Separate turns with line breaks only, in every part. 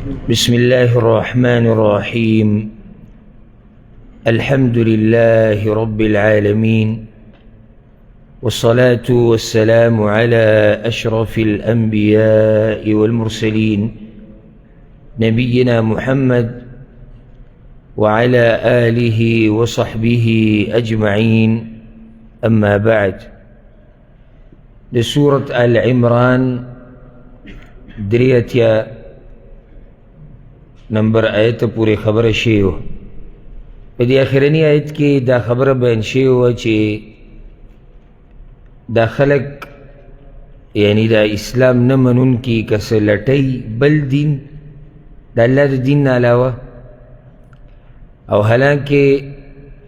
بسم الله الرحمن الرحيم. الحمد لله رب العالمين، والصلاة والسلام على أشرف الأنبياء والمرسلين، نبينا محمد وعلى آله وصحبه أجمعين. أما بعد، د سورة آل عمران 83 نمبر آیت پورې خبره شوې وه. په دې اخرني آیت کې دا خبره بیان شوې وه چې دا خلک، یعنی دا اسلام نه منونکي، که څه لټوي بل دین د الله د دین نه علاوه، او حالانکه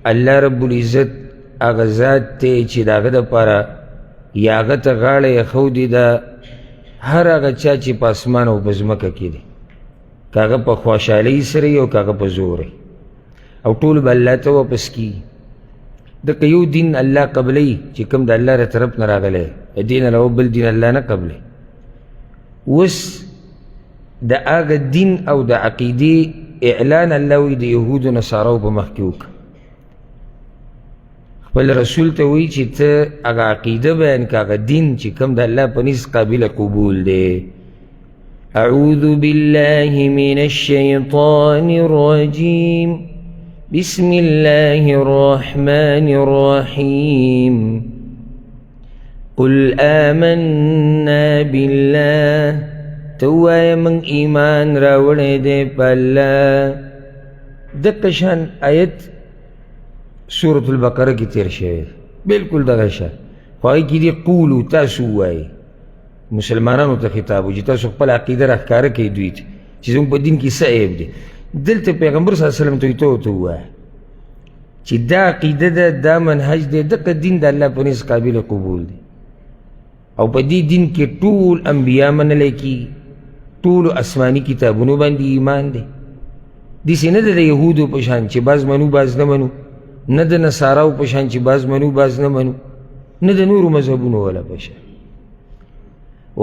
الله رب العزت هغه ذات دی چې د هغه دپاره یا هغه ته غاړه ایښودې ده هر هغه چا چې په اسمان او په ځمکه کې دی، که هغه په خوشحالۍ سره وي او که هغه په زور وي، او ټول به الله ته واپس کېږي. دغه یو دین الله قبلوي چې کوم د الله له طرف نه راغلی، د دین علاوه بل دین الله نه قبلوي. اوس د هغه دین او د عقیدې اعلان الله وایي د یهودو نصاراو په مخ کې وکړه. خپل رسول ته وایي چې ته هغه عقیده بیان کړه، هغه دین چې کوم د الله په نزد قابل قبول دی. أعوذ بالله من الشيطان الرجيم. بسم الله الرحمن الرحيم. قل آمنا بالله، ته ووایه موږ ایمان راوړی دی په الله. دقه شان آیت سورة البقره کې تېر شوی دی، بالکل دغه شان، خو هغې کې دي قولو، تاسو ووایئ. مسلمانانو ته خطاب و چې تاسو خپله عقیده راښکاره کړئ دوی ته چې زموږ په دین کې څه عیب دی. دلته پیغمبر صلی الله علیه وسلم ته وایي ته ورته ووایه چې دا عقیده ده، دا منهج دی، دقه دین د الله په نزد قابل قبول دی، او په دې دین کې ټول انبیا منلی کېږي، ټولو آسماني کتابونو باندې ایمان دی. داسې نه ده د یهودو په شان چې بعض منو بعض نه منو، نه د نصاراو په شان چې بعض منو بعض نه منو، نه د نورو مذهبونو والا په شان.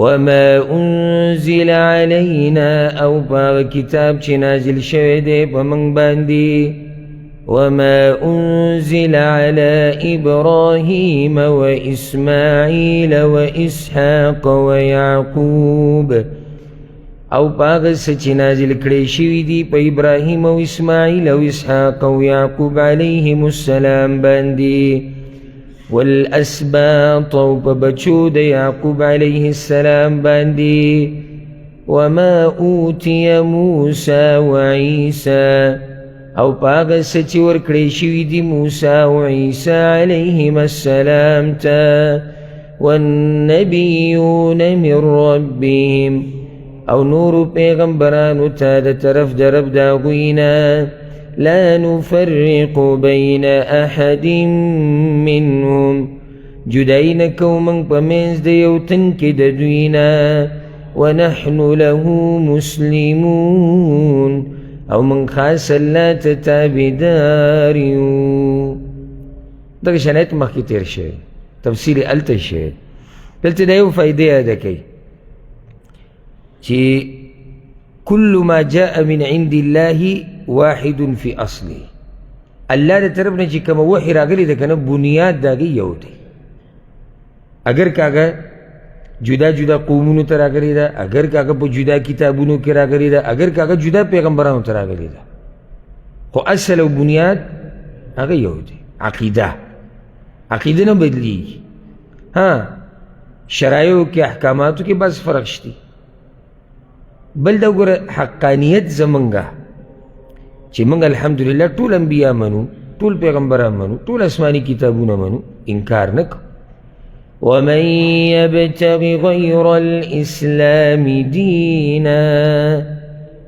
وما انزل علينا، او په هغه کتاب چې نازل شوی دی په موږ باندې، وما انزل على ابراهيم واسماعيل واسحاق ويعقوب، او په هغه څه چې نازل کړی شوي دي په ابراهیم او اسماعیل او اسحاق او یعقوب علیهم السلام باندې، والاسباط، او په بچو د یعقوب علیه السلام باندې، وما اوتی موسی وعیسی، او په هغه څه چې ورکړی شوي دي موسی او عیسی علیهم السلام ته، والنبیون من ربهم، او نورو پیغمبرانو ته د طرف د رب د هغوی نه، لا نفرق بین احد منهم، جدایي نه کوو موږ په منځ د یو تن کې د دوی نه، ونحن له مسلمون، او موږ خاص الله ته تابعدار یو. دغه شان آیت مخکې تېر شوی، تفصیل یې هلته شوی. دلته دا یو فایده یاده کوي چې كل ما جاء من عند الله واحد في اصله، الله د طرف نه چې کومه وحي راغلې ده که نه، بنیاد د هغې یو دی، اگر که هغه جدا جدا قومونو ته راغلې ده، اگر که هغه په جدا کتابونو کې راغلې ده، اگر که هغه جدا پیغمبرانو ته راغلې ده، خو اصل او بنیاد هغه یو دی. عقیده، عقیده نه بدلیږي. ها، شرایعو کې احکاماتو کې بس فرق شته. بل دا وګوره حقانیت زمونږه چې موږ الحمدلله ټول انبیا منو، ټول پیغمبران منو، ټول آسماني کتابونه منو، انکار نه کوو. ومن يبتغ غير الاسلام دینا،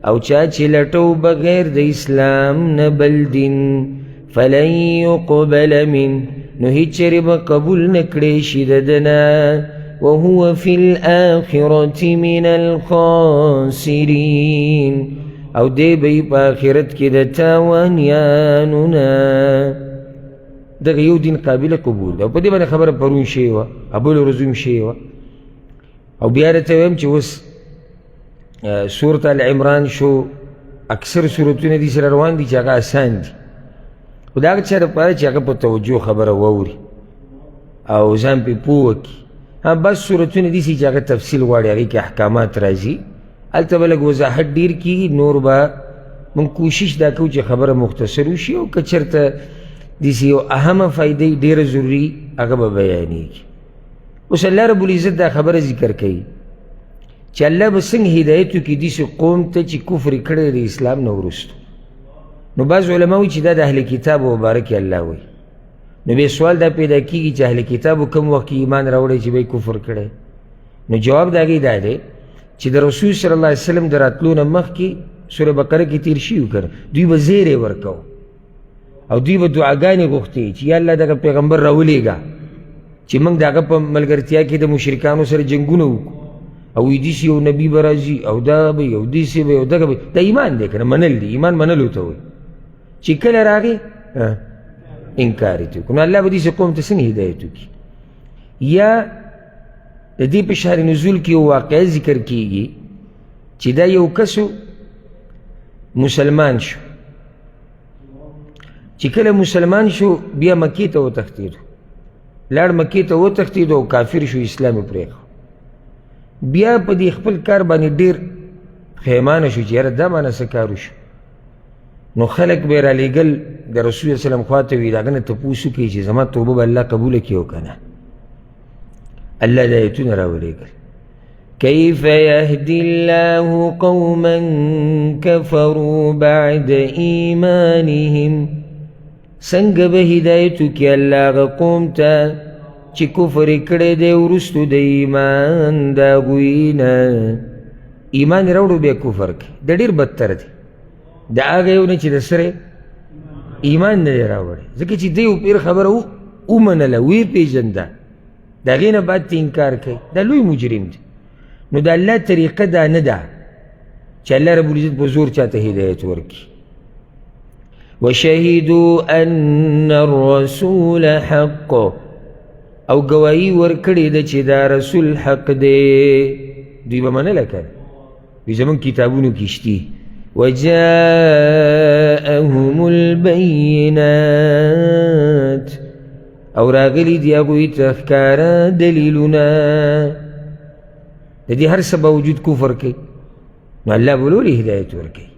او چا چې لټو بغیر د اسلام نه بل دین، فلن يقبل منه، نو هیچېرې به قبول نه کړی شي د ده نه، وهو في الآخرة من الخاسرين، او دی به یې په آخرت کې د تاوانیانو نه. دغه یو دین قابل قبول دی، او په دې باندې خبره پرون شوې وه، بله ورځ هم شوې وه. او بیا راته وایم چې اوس سورت العمران شو، اکثر سورتونه دي سره روان دي چې هغه اسان دي، خو د هغه چا دپاره چې هغه په توجه خبره واوري او ځان پرې پوه کړي. ها بس سورتونه دي چې هغه تفصیل غواړي، هغې کې احکامات راځي، هلته به لږ وضاحت ډېر کېږي. نور به موږ کوشش دا کوو چې خبره مختصر وشي، او که چېرته داسې یو اهمه فایده ډېره ضروري هغه به بیانېږي. اوس الله رب العزت دا خبره ذکر کوي چې الله به څنګه هدایت وکړي داسې قوم ته چې کفر یې کړی د اسلام نه وروسته. نو بعض علما وایي چې دا د اهل کتابو په باره کې الله وایي. نو بیا سوال دا پیدا کېږي چې اهل کتابو کوم وخت کې ایمان راوړی چې به یې کفر کړی؟ نو جواب د هغې دا دی چې د رسول صلی الله علیه وسلم د راتلو نه مخکې سوره بقره کې تېر شوي که نه، دوی به زیری ورکوه او دوی به دعاګانې غوښتې چې یا الله دغه پیغمبر راولېږه چې موږ د هغه په ملګرتیا کې د مشرکانو سره جنګونه وکړو، او وایي داسې یو نبي به راځي او دا به وي او داسې به وي او دغه به وي. دا ایمان دی که نه، منل دي، ایمان منلو ته وایي. چې کله راغی انکار یې وکړو، نو الله به داسې قوم ته څنګه هدایت وکړي؟ یا د دې په شهر نزول کې یو واقعه ذکر کیږي چې دا یو کس مسلمان شو، چې کله مسلمان شو بیا مکې ته وتښتېدو، لاړ مکې ته وتښتېدو او کافر شو، اسلام یې پرېښود. بیا په دې خپل کار باندې ډېر پښیمانه شو چې یاره دا مانه څه کار وشو. نو خلک به یې رالیږل د رسول الله سلام خوا ته، وي د هغه نه تپوس وکړي چې زما توبه به الله قبوله کړي او که نه. الله دا آیتونه راولېږل: كيف يهدي الله قوما كفروا بعد إيمانهم، څنګه به هدایت وکړي الله هغه قوم ته چې کفر یې کړی دی وروستو د ایمان د هغوی نه. ایمان یې راوړو بیا کفر کوي، دا ډېر بدتر دی د هغه یو نه چې د سره ایمان نه دی راوړی، ځکه چې دی یو پیر خبره ومنله، ویې پېژنده، د هغې نه بعد ته انکار کوي، دا لوی مجرم دی. نو د الله طریقه دا نه ده چې الله رب العزت په زور چاته هدایت ورکړي. وشهدوا ان الرسول حق، او ګواهي ورکړې ده چې دا رسول حق دی. دوی به منله که نه، دوی زموږ کتابونو کې شتي. وجاءهم البینات، او راغلي دي هغوی ته ښکاره دلیلونه. د دې هر څه باوجود کفر کوي، نو الله به ولې هدایت ورکوي؟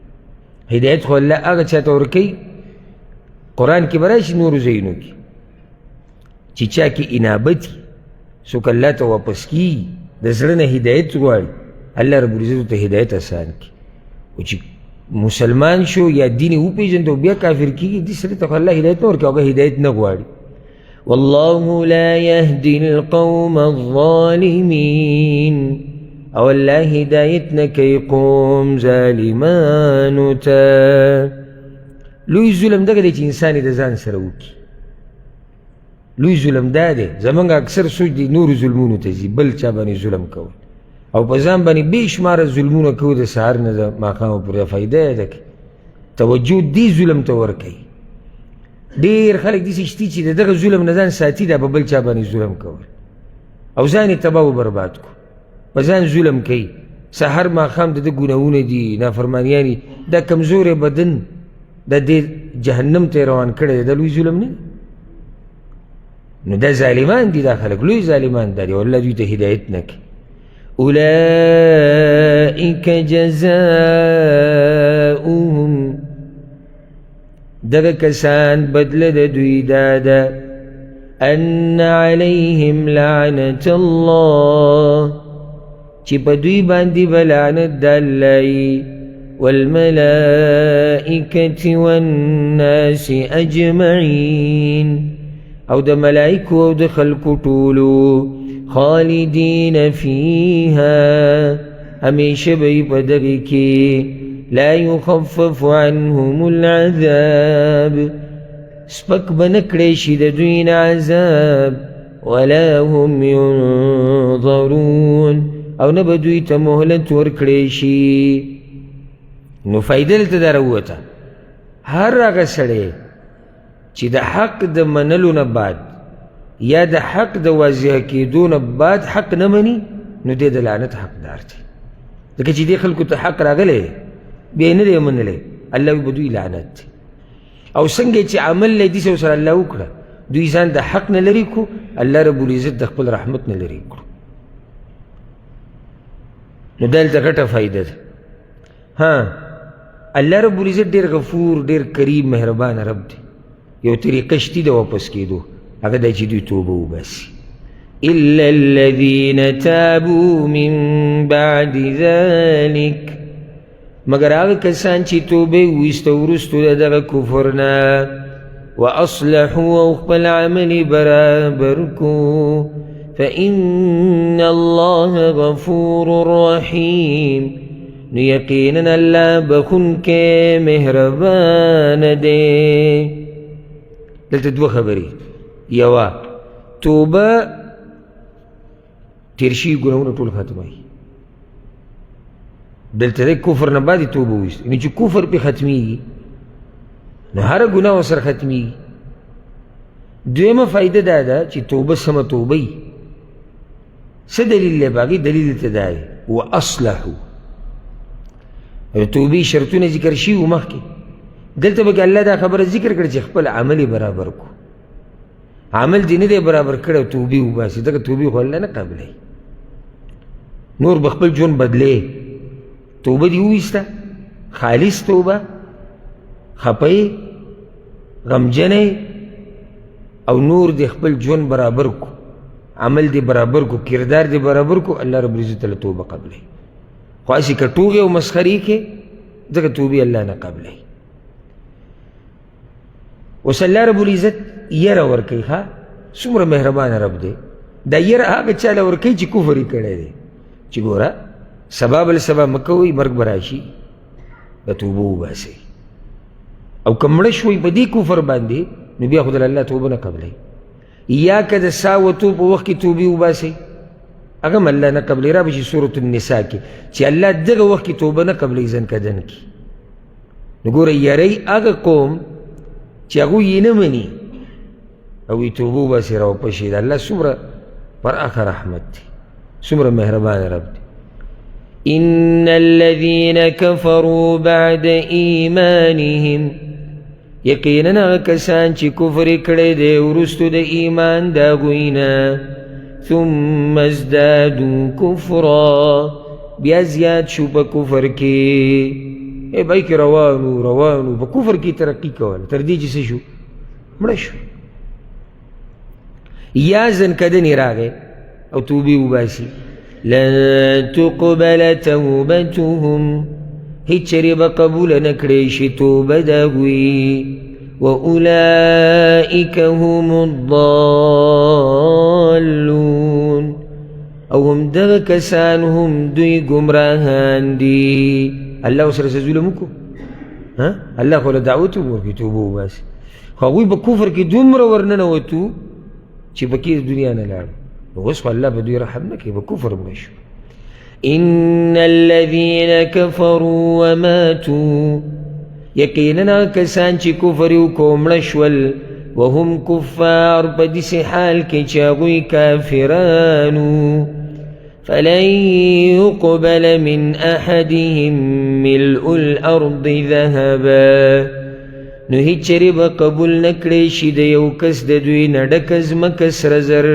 هدایت خو الله هغه چا ته ورکوي، قرآن کې به راشي نورو ځایونو کې، چې چا کې انابت وي، څوک الله ته واپس کېږي، د زړه نه هدایت غواړي، الله رب العزت ورته هدایت اسان کړي. خو چې مسلمان شو یا دین یې وپېژند او بیا کافر کېږي، دې سړي ته خو الله هدایت نه ورکوي، هغه هدایت نه غواړي. والله لا يهدي القوم الظالمين، او الله هدایت نه کوي قوم ظالمانو ته. لوی ظلم دغه دی چې انسان یې د ځان سره وکړي. لوی ظلم دا دی، زمونږ اکثر سوچ دی نورو ظلمونو ته ځي، بل چا باندې ظلم کوي او په ځان باندې بې شماره ظلمونه کوو د سهار نه د ماښامه پورې، فایده یې ده توجه دې ظلم ته ورکوي. ډېر خلک داسې شتي چې د دغه ظلم نه ځان ساتي، دا په بل چا باندې ظلم کول او ځان یې تباه و برباد کړو، په ځان ظلم کوي. سهار ماښام د ده ګناهونه دي، نافرمانیانې، دا کمزوری بدن د دې جهنم ته روان کړی دی، دا لوی ظلم نه دی؟ نو دا ظالمان دي، دا خلک لوی ظالمان دي، او الله دوی ته هدایت نه کوي. اولئک جزاؤهم، دغه کسان بدله د دوی دا ده، ان علیهم لعنت الله، چې په دوی باندې به لعنت د الله وي، والملائکة والناس اجمعین، او د ملائکو او د خلکو ټولو، خالدین فیها، همیشه به یې په دغې کې، لا یخفف عنهم العذاب، سپک به نه کړی شي د دوی نه عذاب، ولا هم ینظرون، او نه به دوی ته مهلت ورکړی شي. نو فایده دلته دا راووته، هر هغه سړی چې د حق د منلو نه بعد یا د حق د واضح کېدو نه بعد حق نه مني، نو دی د لعنت حقدار دی. ځکه چې دې خلکو ته حق راغلی دی، بیا یې نه دی منلی، الله وایي په دوی لعنت دی. او څنګه چې عمل له دې سره الله وکړه، دوی ځان د حق نه لرې کړو، الله رب العزت د خپل رحمت نه لرې کړو. نو دلته غټه فایده ده. ها، الله رب العزت ډېر غفور، ډېر کریم، مهربان رب دی. یو طریقه شتي د واپس کېدو، هغه دا چې دوی توبه وباسي. إلا الذين تابوا من بعد ذلك، مګر هغه کسان چې توبه یې وویسته وروسته د دغه کفر نه، وأصلحوا او خپل عمل یې برابر کړو، فإن الله غفور رحیم، نو یقینا الله بخښونکی مهربان دی. دلته دوه خبرې، یوه توبه تېر شوي ګناهونه ټول ختموي. دلته د کفر نه بعد توبه وویسته، یعنې چې کفر پرې ختمېږي نو هره ګناه ورسره ختمېږي. دویمه فایده دا ده چې توبه سمه توبه وي. څه دلیل دی په هغې؟ دلیل ته دا دی واصلحو، د توبې شرطونه ذکر شوي وو مخکې. دلته به کې الله دا خبره ذکر کړه چې خپل عمل یې برابر کړو. عمل دې نه دی برابر کړی او توبې وباسي، ځکه توبې خو الله نه قبلوي. نور به خپل ژوند بدلې، توبه دې وویسته، خالص توبه، خپه یې، غمجنه یې، او نور دې خپل ژوند برابر کړو، عمل دې برابر کړو، کردار دې برابر کړو، الله رب العزت له توبه قبلوي. خو هسې که ټوغې او مسخرې کې، ځکه توبې الله نه قبلوي. اوس الله رب العزت یره ورکوي. ښه، څومره مهربانه رب دی. دا یره هغه چا له ورکوي چې کفر یې کړی دی، چې ګوره سبا بل سبا مه کوئ، مرګ به راشي، به توبه وباسئ. او که مړه شوئ په دې کفر باندې، نو بیا خو د الله توبه نه قبلوي. یا که د سا وتو په وخت کې توبې وباسئ، هغه هم الله نه قبلوي. را به شي سورة النساء کې چې الله دغه وخت کې توبه نه قبلوي ځنکدن کې. نو ګوره یری هغه قوم چې هغوی یې نه مني او یې توبه وباسي راوپه شي. د الله څومره پراخه رحمت دی، څومره مهربان رب دی. إن الذين كفروا بعد إيمانهم، یقینا هغه کسان چې کفر یې کړی دی وروسته د ایمان د هغوی نه، ثم ازدادوا کفرا، بیا زیات شو په کفر کې. ای بای کې روانو روانو په کفر کې ترقي کوله، تر دې چې څه شو، مړه شو. یا ځنکدنې راغی او توبې وباسي، لن تقبل توبتهم، هیڅ چېرې به قبوله نه کړی شي توبه د هغوی، واولئک هم الضالون، او هم دغه کسان هم دوی ګمراهان دي. الله ورسره څه ظلم وکړو؟ الله خو له دعوت هم ورکړي توبه وباسي، خو هغوی په کفر کې دومره ورننوتو چې پکې د دنیا نه لاړو. نو اوس خو الله په دوی رحم نه کوي، په کفر مړه شو. إن الذين كفروا وماتوا، یقینا کسان چې کفر یې وکړو مړه شول، وهم کفار، په داسې حال کې چې هغوی کافرانو، فلن يقبل من أحدهم ملء الأرض ذهبا، نو هیڅ چېرې به قبول نه کړی شي د یو کس د دوی نه ډکه ځمکه سره زر،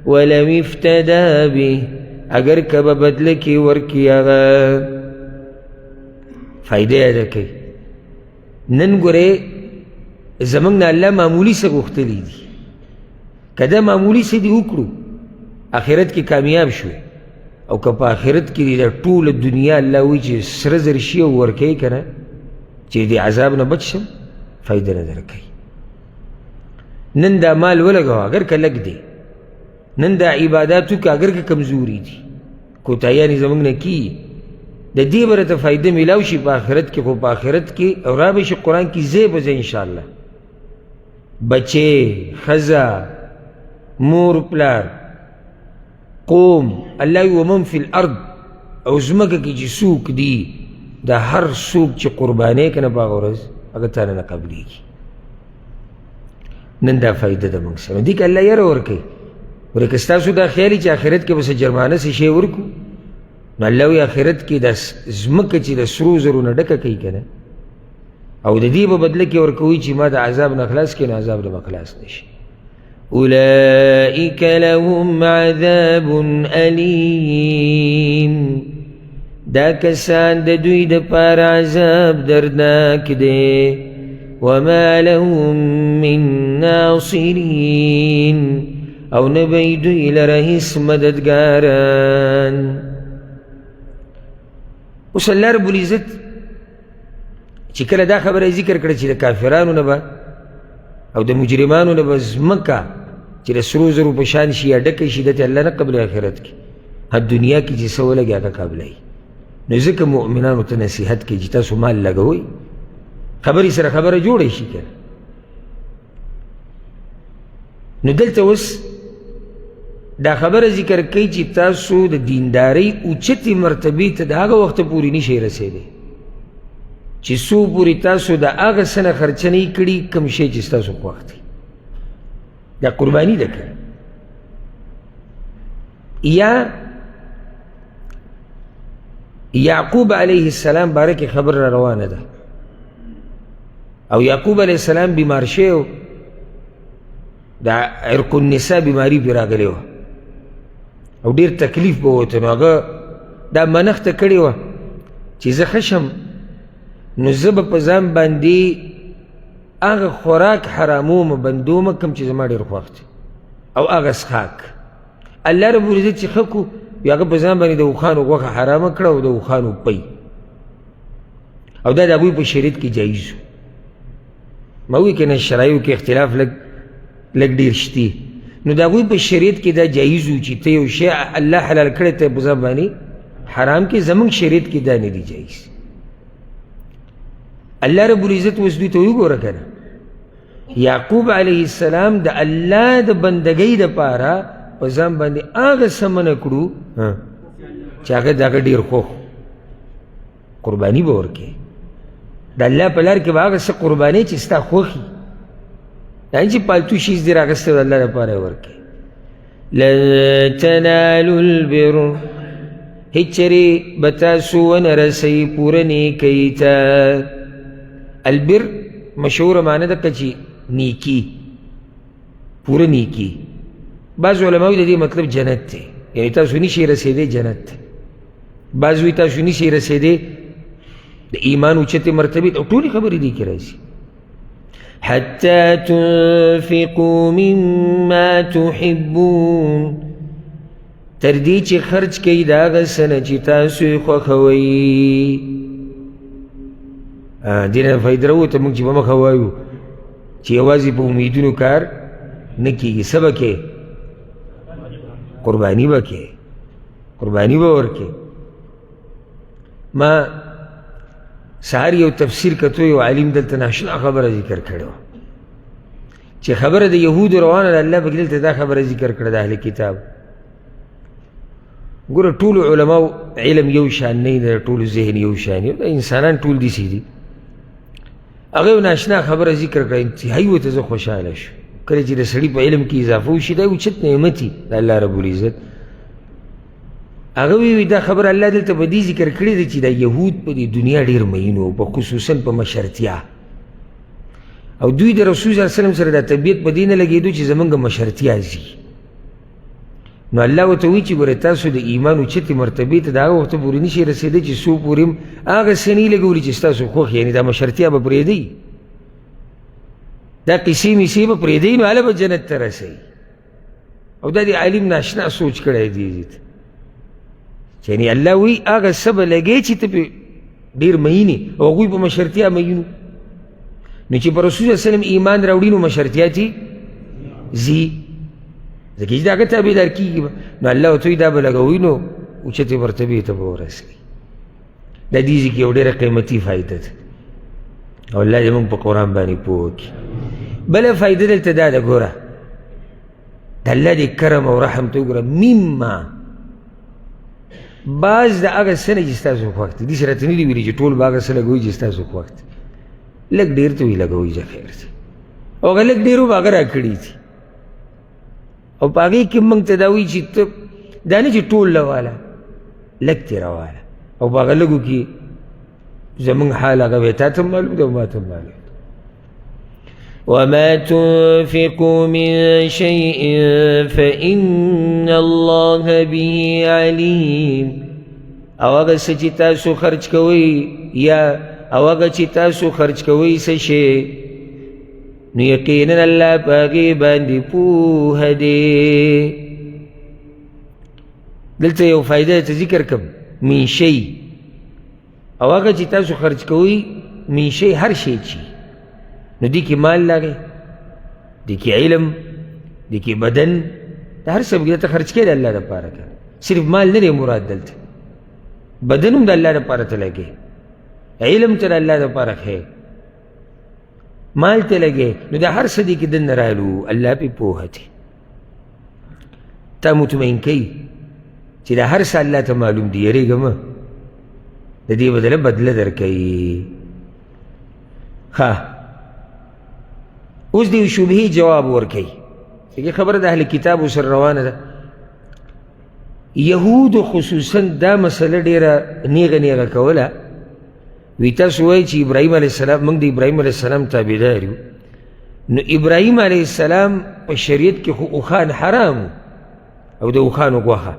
ولو افتدا به، اگر که به بدله کې ورکړي هغه. فایده یاده کوي. نن ګورې زموږ نه الله معمولي څه غوښتلي دي، که دا معمولي څه دي وکړو آخرت کې کامیاب شوې، او که په آخرت کې دي دا ټوله دنیا الله وایي چې سره زر شي او ورکوي که نه، چې دې عذاب نه بچ شم، فایده نه درکوي. نن دا مال ولګوه اګر که لږ دی، نن دا عبادات وکړه اګر که کمزوري دي، کوتاهیانې زموږ نه کېږي، د دې به راته فایده میلاو شي په آخرت کې. خو په آخرت کې او را به شي قرآن کې ځای په ځای انشاءالله بچې، ښځه، مور، پلار، قوم، الله وایي ومن فی الارض، او ځمکه کې چې څوک دي، د هر څوک چې قربانۍ که نه په هغه ورځ هغه تا نه قبلېږي. نن دا فایده ده موږ سره، دې کې الله یره ورکوي. ورکه ستاسو دا خیال چې آخرت کې به څه جرمانه څه شی ورکړو، نو الله وایي آخرت کې د ځمکه چې د سرو زرو نه ډکه کوي که نه، او د دې په بدله کې ورکوي چې ما د عذاب نه خلاص کړي، نو عذاب نه به خلاص نه شي. أولئك لهم عذاب أليم، دا کسان د دوی دپاره عذاب دردناک دی. وما لهم من ناصرين، او نه به یې دوی لره هېڅ مددګاران. اوس الله رب العزت چې کله دا خبره ذکر کړه چې د کافرانو نه به او د مجرمانو نه به ځمکه چې د سرو زرو په شان شي یا ډکه شي، دته الله نه قبلوي آخرت کې، دنیا کې چې څه ولګي هغه قبلوي. نو ځکه مؤمنانو ته نصیحت کوي چې تاسو مال لګوئ، خبرې سره خبره جوړه شي که نه. نو دلته اوس دا خبره ذکر کوي چې تاسو د دیندارۍ اوچتې مرتبې ته د هغه وخته پورې نشئ رسېدی چې څو پورې تاسو د هغه څه نه خرچه نه کړي کوم شی چې ستاسو خوښ دی. دا قرباني ده که یا یعقوب علیه السلام باره کې خبره را روانه ده، او یعقوب علیه السلام بیمار شوی و، د عرق النساء بیماري پرې راغلې وه او ډېر تکلیف به ورته. نو هغه دا منښته کړې وه چې زه ښه شم نو زه به په ځان باندې هغه خوراک حرامومه بندومه کوم چې زما ډېر خوښ دی، او هغه څښاک. الله رب العزت چې ښه کړو بیا هغه په ځان باندې د اوښانو غوښه حرامه کړه او د اوښانو پی، او دا د هغوی په شریعت کې جایز و. ما وویل که نه شرایعو کې اختلاف لږ لږ ډېر شتي، نو د هغوی په شریعت کې دا جایز و چې ته یو شی الله حلال کړی ته په ځان باندې حرام کې، زموږ شریعت کې دا نه دی جایز. الله رب العزت اوس دوی ته وګوره که نه، یعقوب علیه السلام د الله د بندګۍ دپاره په ځان باندې هغه څه منع کړو چې هغه د هغه ډېر خوښ، قرباني به ورکړي د الله په لار کې به هغه څه قرباني چې ستا خوښ وي، دا نه چې پالتو شیز دې راخیستی د الله دپاره یې ورکړي. لن تنالوا البر، هېچېرې به تاسو ونه رسئ پوره نیکۍ ته. البر مشهوره معنی ده که چې نیکي، پوره نیکي. بعض علما وایي د دې مطلب جنت دی، یعنې تاسو نشئ رسېدی جنت ته. بعض وایي تاسو نشئ رسېدی د ایمان اوچتې مرتبې ته. ټولې خبرې دې کې راځي. حتى تنفقوا مما تحبون، تر دې چې خرج کوئ د هغه څه نه چې تاسو یې خوښوئ. دې نه فایده راووته موږ چې په مخه وایو چې یوازې په امیدونو کار نه کېږي، څه به کوې؟ قرباني به کوې، قرباني به ورکوې. ما سهار یو تفسیر کتو، یو عالم دلته ناشنا خبره ذکر کړې وه چې خبره د یهودو روانه ده، الله پکې دلته دا خبره ذکر کړه د اهل کتاب. ګوره ټولو علماو علم یو شان نه دی، ټولو ذهن یو شان دی، دا انسانان ټول داسې دي. هغه یو ناشنا خبره ذکر کړه، انتهایي ورته زه خوشحاله شو. کله چې د سړي په علم کې اضافه وشي دا یو اوچت نعمت وي د الله رب العزت. هغه وی دا خبره الله دلته په دې ذکر کړې ده چې دا یهود په دې دنیا ډېر مین وو، په خصوصا په مشرتیا، او دوی د رسول صلی الله علیه وسلم سره دا طبیعت په دې نه لګېدو چې زمونږ مشرتیا ځي. نو الله ورته وایي چې ګوره تاسو د ایمان اوچتې مرتبې ته د هغه وخته پورې نشئ رسېدی چې څو پورې هم هغه څه نه لګولي چې ستاسو خوښ، یعنې دا مشرتیا به پرېږدئ، دا قصې میسې به پرېږدئ، نو هله به جنت ته رسئ. او دا د عالم ناشنا سوچ کړی دی چې یعنې الله وایي هغه څه به لګې چې ته پرې ډېر مین یې، او هغوی په مشرتیا مین وو. نو چې پر رسول الله وسلم ایمان راوړي نو مشرتیا تې ځي، ځکه چې د هغه تابعدار کېږي. نو الله ورته وایي دا به لګوئ نو اوچتې مرتبې ته به ورسوي. دا دې ځای کې یو ډېره قیمتي فایده ده، او الله دې موږ په قرآن باندې پوه کړي. بله فایده دلته دا ده، ګوره د الله دې کرم او رحم ته وګوره، مما بعض د هغه څه نه چې ستاسو خوښ دي، داسې راته نه دي ویلي چې ټول به هغه څه لګوي چې ستاسو خوښ دي، لږ ډېر ته وي لګوئ چې خیر دی، او هغه لږ ډېر به هغه راکړي دي. او په هغې کې موږ ته دا وایي چې ته دا نه چې ټول لواله، لږ ترې راواله، او په هغه لږو کې زمونږ حال هغه وی، تا ته هم معلوم دی او ما ته هم معلوم دی. وما تنفقوا من شيء فإن الله به عليم. او هغه څه چې تاسو خرج کوئ یا او هغه چې تاسو خرج کوئ څه شی، نو یقینا الله په هغې باندې پوهه دی. دلته یو فایده ته ذکر کم، من شی، او هغه چې تاسو خرج کوئ من شی، هر شی چې، نو دې کې مال راغی، دې کې علم، دې کې بدن، د هر څه دلته خرج کوې د الله دپاره که صرف مال نه دی مراد، دلته بدن هم د الله دپاره ته لګې، علم ته د الله دپاره ښیې، مال ته لګې، نو د هر څه دې کې دننه رالو، الله پې پوهه دی. تا مطمئن کوي چې د هر څه الله ته معلوم دی، یېرېږه مه، د دې بدله بدله درکوي. ښه، اوس د یو شبهې جواب ورکوي. دې خبره د اهل کتابو سره روانه ده. یهودو خصوصا دا مسله ډېره نیغه نیغه کوله. وی تاسو وایئ چې ابراهیم علیه السلام، موږ د ابراهیم علیه السلام تابعدار یو، نو ابراهیم علیه السلام په شریعت کې خو اوښان حرام او د اوښانو غوښه،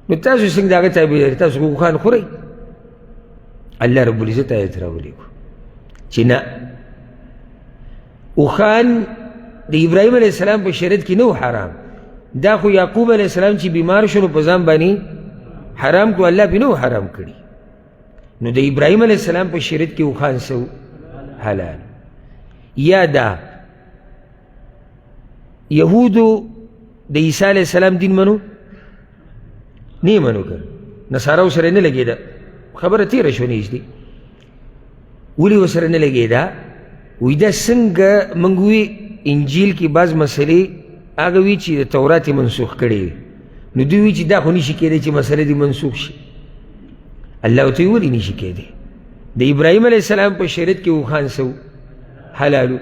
نو تاسو څنګه د هغه تابعدار، تاسو خو اوښان خورئ. الله رب العزت آیت راولېږو چې نه، اوښان د ابراهیم علیه السلام په شریعت کې نه و حرام، دا خو یعقوب علیه السلام چې بیمار شو نو په ځان باندې حرام کړو، الله پرې نه و حرام کړي. نو د ابراهیم علیه السلام په شریعت کې اوښان څه حلال. یا دا یهودو د عیسی علیه السلام دین منو نه یې منو، که نصاراو سره نه لګېده، خبره تېره شوه نږدې، ولې ورسره نه لګېده؟ وایي دا څنګه موږ وي انجیل کې بعض مسلې هغه وي چې د تورات یې منسوخ کړې وي، نو دوی وي چې دا خو نشي کېدی چې مسله دې منسوخ شي. الله ورته وایي ولې نشي کېدی؟ د ابراهیم علیه السلام په شریعت کې اوښان څه حلالو،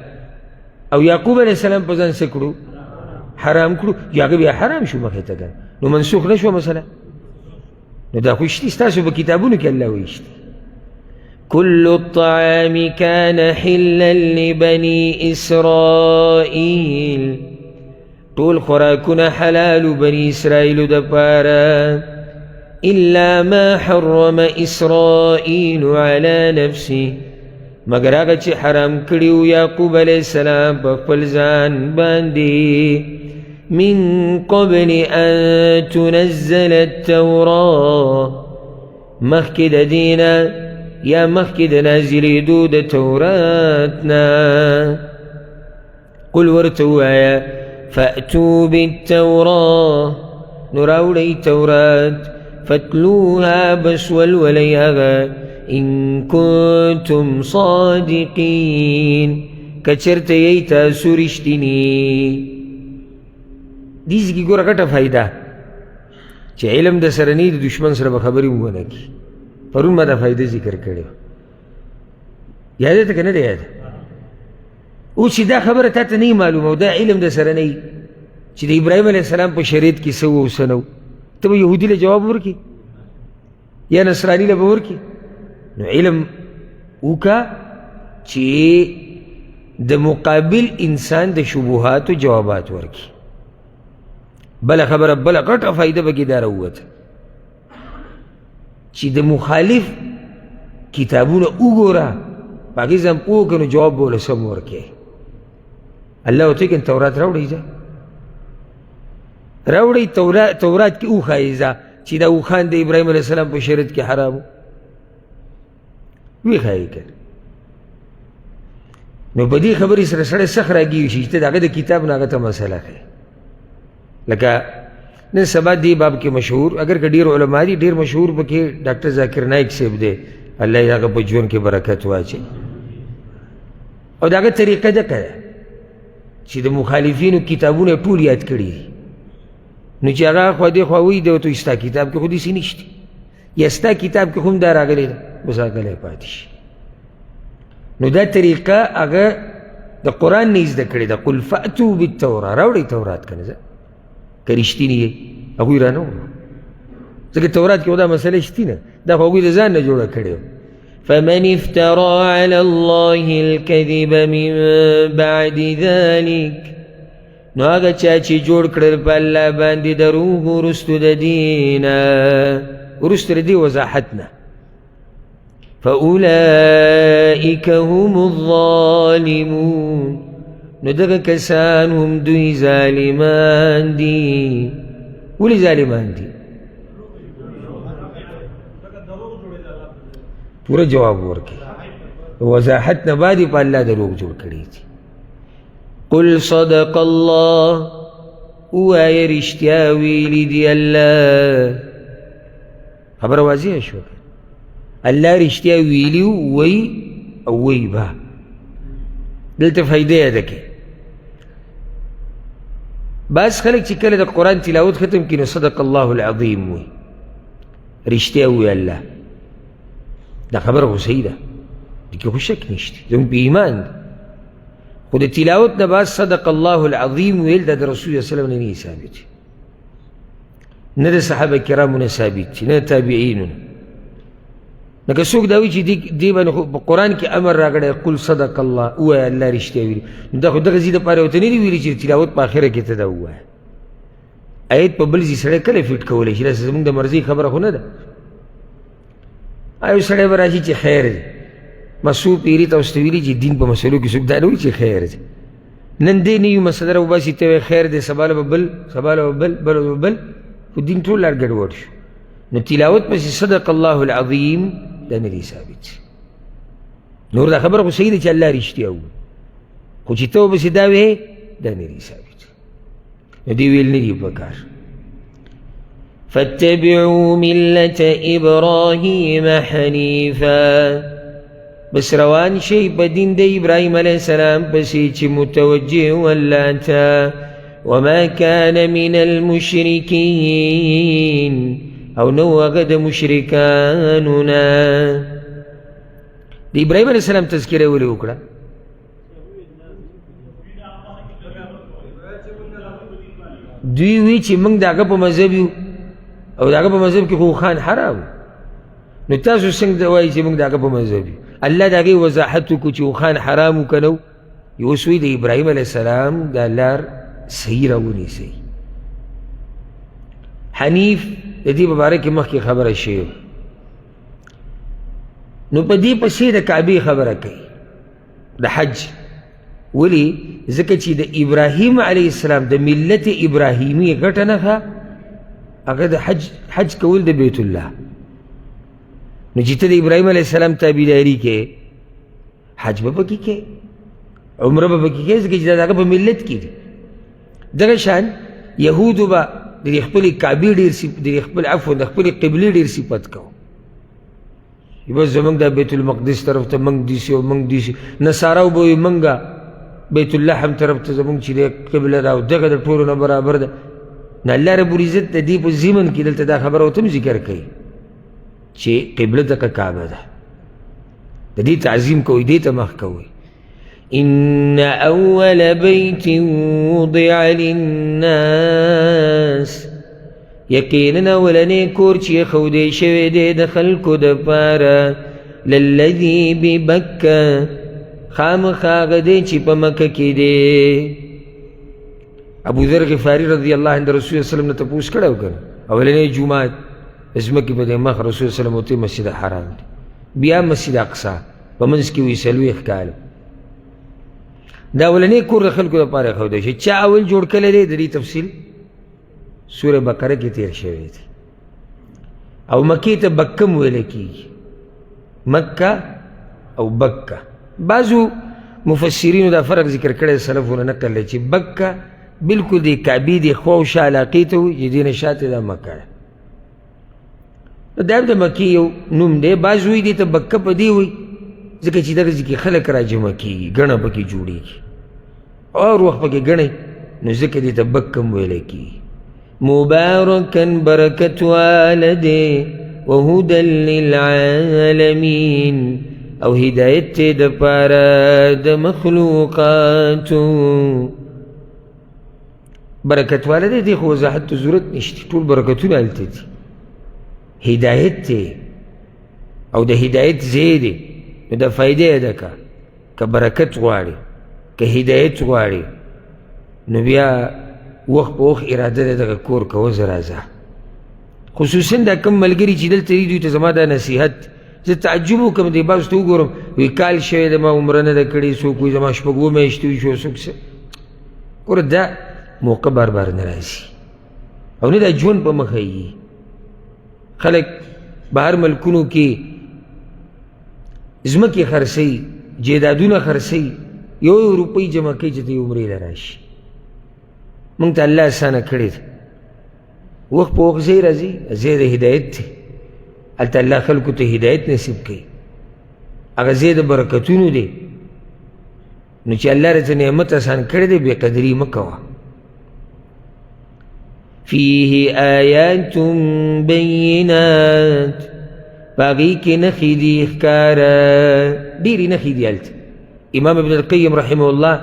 او یعقوب علیه السلام په ځان څه کړو؟ حرام کړو، یا هغه بیا حرام شو مخې ته که نو منسوخ نه شوه مسله. نو دا خو شتي ستاسو په کتابونو کې الله وایي شتي. كل الطعام كان حلا لبني إسرائيل، ټول خوراکونه حلال بني اسرائیلو دپاره، إلا ما حرم إسرائيل على نفسه، مګر هغه چې حرام کړي وو یعقوب علیه السلام په خپل ځان باندې، من قبل أن تنزل التوراة، مخکې د دې نه یا مخکې د نازلېدو د تورات نه. قل ورته ووایه فأتوا بالتوراة، نو راوړئ تورات، فتلوها، بس ولولئ هغه، إن كنتم صادقين، که چېرته یئ تاسو رښتیني. دې ځای کې ګوره غټه فایده چې علم د سره نه د دښمن سره به خبرې هم ونه کړي. پرون ما دا فایده ذکر کړې وه، یاده ته که نه ده یاده؟ اوس چې دا خبره تا ته نه معلومه او دا علم د سره نه چې د ابراهیم علیه السلام په شریعت کې څه وو او څه نه وو، ته به یهودي له جواب ورکړي یا نصراني له به ورکړي؟ نو علم وکړه چې د مقابل انسان د شبهاتو جوابات ورکړي. بله خبره، بله غټه فایده پکې دا راووته چې د مخالف کتابونه وګوره، په هغې ځان پوه کړه، نو جواب به ورله سم ورکړې. الله ورته وایي تورات راوړئ، ځه راوړئ تورات کې وښایئ ځه چې دا اوښان د ابراهیم علیه السلام په شریعت کې حرام وو، وښایئ که نو په دې خبرې سره سړی سخت راګیر شي چې ته د هغه د کتاب نه هغه ته مسله ښیې. لکه نن سبا دې باب کې مشهور، اگر که ډېر علما دي، ډېر مشهور پکې ډاکټر ذاکر نایک صاحب دی، الله یې هغه په ژوند کې برکت واچوي. او د هغه طریقه دقه ده چې د مخالفینو کتابونه ټول یاد کړي دي، نو چې هغه خوا دې خوا وایي، دی ورته وایي ستا کتاب کې خو داسې نشته، یا ستا کتاب کې خو هم دا راغلی ده، بس هغه غلی پاتې شي. نو دا طریقه هغه د قرآن نه زده کړې ده، قل فأتو بالتورا، راوړئ تورات که نه ځه که رښتیني یئ. هغوی رانه وړو. ځکه تورات کې خو دا مسله شتي نه، دا خو هغوی د ځان نه جوړه کړې. فمن افترى على الله الكذب من بعد ذلك، نو هغه چا چې جوړ کړل په الله باندې دروغ وروستو د دې نه، وروستو د دې وضاحت نه، فأولئك هم الظالمون، نو دغه کسان هم دوی ظالمان دي. ولې ظالمان دي؟ پوره جواب ورکړي، وضاحت نه بعد یې په الله دروغ جوړ کړي دي. قل صدق الله، ووایه رښتیا ویلي دي الله. خبره واضحه شوه، الله رښتیا ویلي وایي او وایي به. دلته فایده یاده کړي. بعض خلک چې کله د قرآن تلاوت ختم کړي نو صدق الله العظیم وایي، رښتیا ووایي الله. دا خبره خو صحیح ده، دې کې خو شک نشته، زموږ په ایمان دی. خو د تلاوت نه بعد صدق الله العظیم ویل دا د رسول الله صلی الله علیه وسلم نه نه ثابت، نه د صحابه کرامو نه ثابت دي، نه د تابعینو نه. نو که څوک دا وایي چې دې باندې خو په قرآن کې امر راغلی قل صدق الله، ووایه الله رښتیا ویلي، نو دا خو دغه ځای دپاره ورته نه دي ویلي چې تلاوت په آخره کې ته دا ووایه. آیت په بل ځای سړی کله فټ کولی شي؟ داسې زموږ د مرضي خبره خو نه ده. یو سړی به راشي چې خیر دی، ما څو پیري تاسو ته ویلي چې دین په مسلو کې څوک دا نه وایي چې خیر دی. نن دې نه یو مسله راوباسي ته وایې خیر دی، سبا له به بل، سبا له به بل، بل به بل، خو دین ټول لار ګډوډ شو. نو تلاوت پسې صدق الله العظیم دا نه دی ثابت. نور دا خبره خو صحیح ده چې الله رښتیا ووایي، خو چې ته ورپسې دا وایې دا نه دی ثابت. نو دې ویل نه دي پکار. فاتبعوا ملة إبراهيم حنيفا، بس روان شي په دین د ابراهیم علیه السلام پسې چې متوجه و الله ته. وما كان من المشرکین، او نو هغه د مشرکانو نه. د ابراهیم علیه السلام تذکره ولې وکړه؟ دوی وی چې موږ د هغه په مذهب یو او د هغه په مذهب کې خو خان حرام، نو تاسو څنګه وایئ چې موږ د هغه په مذهب یو؟ الله د هغې وضاحت وکړو چې اوښان حرام وو که نه وو. اوس وایي د ابراهیم علیه السلام دا لار صحیح راونیسئ. حنیف د دې په باره کې مخکې خبره شوې، نو په دې پسې د کعبې خبره کوي د حج. ولې؟ ځکه چې د ابراهیم علیه السلام د ملت ابراهیمي غټه نښه هغه د حج کول د بیت الله. نو چې ته د ابراهیم علیه السلام تابعداري کې، حج به پکې کې، عمره به پکې کې، ځکه چې دا د هغه په ملت کې دي. دغه شان یهودو به د خپلې کعبې ډېر د خپل عفو د خپلې قبلې ډېر صفت کوو، بس زمونږ د بیت المقدس طرف ته موږ دیسي او موږ دیسي. نصاراو به وایي موږ بیت اللحم طرف ته زمونږ چې دی قبله ده او دغه د ټولو نه برابر ده. نو الله رب العزت د دې په ضمن کې دلته دا خبره ورته هم ذکر کوي چې قبله دغه کعبه ده، د دې تعظیم کوئ، دې ته مخ کوئ. إن أول بيت وضع للناس، یقینا اولنی کور چې ایښودی شوی دی د خلکو دپاره، للذي ببکه، خامخا هغه دی چې په مکه کې دی. ابو ذر غفاري رضی الله عنه د رسول الله وسلم نه تپوس کړی و که نه، اولنی جومات د ځمکې په دې مخ رسول الله وسلم ورته مسجد حرام دی، بیا مسجد اقصا په منځ کې وي 40 کاله. دا اولنی کور د خلکو دپاره ایښودی شي. چا اول جوړ کړی دی د دې تفصیل سوره بقره کې تیر شوی دی. او مکې ته بکم ویل کېږي، مکه او بکه. بعضو مفسرینو دا فرق ذکر کړی، سلفو نه نقل دی چې بکه بالکل د کعبې د خوا او شا علاقې ته وي، چې دې نه شاته دا مکه ده. دا هم د مکې یو نوم دی. بعض وایي دې ته بکه په دې وایي ځکه چې دغه ځای کې خلک راجمع کېږي، ګڼه پکې جوړېږي، هر وخت پکې ګڼې، نو ځکه دې ته بکه هم ویلی کېږي. مبارکا برکت واله دی، وهدى للعالمین، او هدایت دی دپاره د مخلوقاتو. برکت واله دی، دې خو وضاحت ته ضرورت نشته، ټول برکتونه هلته دي. هدایت دی او د هدایت ځای دی، نو دا فایده یې ده که برکت غواړي، که هدایت غواړي، نو بیا وخت په وخت اراده ده دغه کور کوه، زه راځه. خصوصا دا کوم ملګري چې دلته دي، دوی ته زما دا نصیحت، زه تعجب وکړم دې بعضو ته وګورم، وایي کال شوی دی ما عمره نه ده کړې، څوک وایي زما شپږ اووه میاشتې وشو، څوک څه. ګوره دا موقع بار بار نه راځي او نه دا ژوند په مخه یي. خلک بهر ملکونو کې ځمکې خرڅوي، جایدادونه خرڅوي، یو یو روپۍ جمع کوي چې دوی عمرې له راشي. موږ ته الله اسانه کړې ده، وخت په وخت ځای راځي، ځای د هدایت دی، هلته الله خلکو ته هدایت نصیب کوي، هغه ځای د برکتونو دی. نو چې الله راته نعمت اسان کړی دی، بې قدري مه کوه. فيه آیات بینات، په هغې کې نښې دي ښکاره، ډېرې نښې دي هلته. امام ابن القیم رحمه الله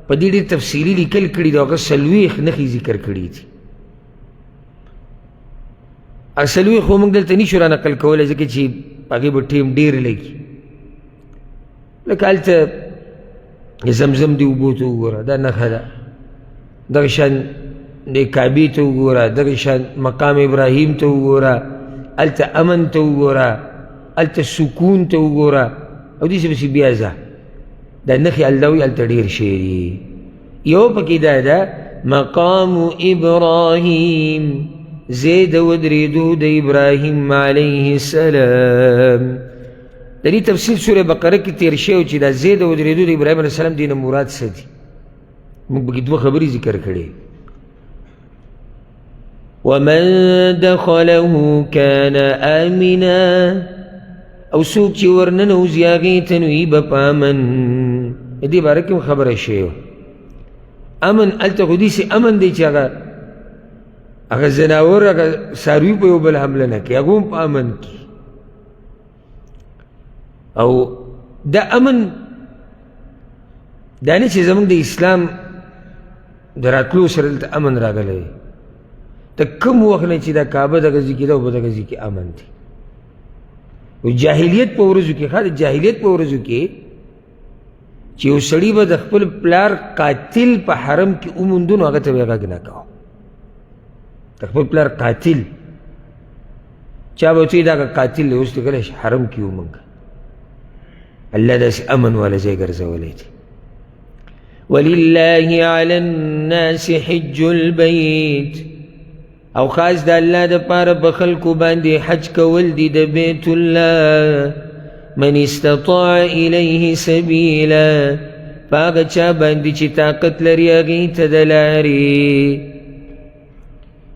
په دې ډېر تفصیلي لیکل کړي دي، هغه 40 نښې ذکر کړي دي. هغه 40 خو موږ دلته نشو را نقل کولی، ځکه چې هغې به ټایم ډېر لګي. لکه هلته زمزم دې اوبو ته وګوره، دا نښه ده. دغه شان د کعبې ته وګوره، دغه شان مقام ابراهیم ته وګوره، هلته امن ته وګوره، هلته سکون ته وګوره، او داسې پسې بیا ځه. دا نښې الله وایي هلته ډېر شی دي. یو پکې دا ده مقام ابراهیم، ځای د ودرېدو د ابراهیم علیه السلام. د دې تفصیل سورې بقره کې تېر شوی چې دا ځای د ودرېدو د ابراهیم علیه السلام دې نه مراد څه دي. موږ پکې دوه خبرې ذکر کړې. ومن دخله كان آمنا، او څوک چې ورننوځي هغې ته نو وي به په امن. د دې باره کې هم خبره شوې وه. امن هلته خو داسې امن دی چې هغه ځناور، هغه څاروي په یو بل حمله نه کوي، هغه هم په امن کې. او دا امن دا نه چې زموږ د اسلام د راتلو سره دلته امن راغلی دی، د کوم وخت نه چې دا کعبه دغه ځای کې ده او په دغه ځای کې امن دی. جاهلیت په ورځو کې، ښه د جاهلیت په ورځو کې چې یو سړي به د خپل پلار قاتل په حرم کې وموندو، نو هغه ته به یې غږ نه کاوه. د خپل پلار قاتل چا به ورته ویل دا قاتل دی، اوس دې کله حرم کې ومونږ. الله داسې امن والا ځای ګرځولی دی. ولله علی الناس حج البیت، او خاص د الله دپاره په خلکو باندې حج کول دي د بیت الله. من استطاع الیه سبیلا، په هغه چا باندې چې طاقت لري هغې ته د لارې.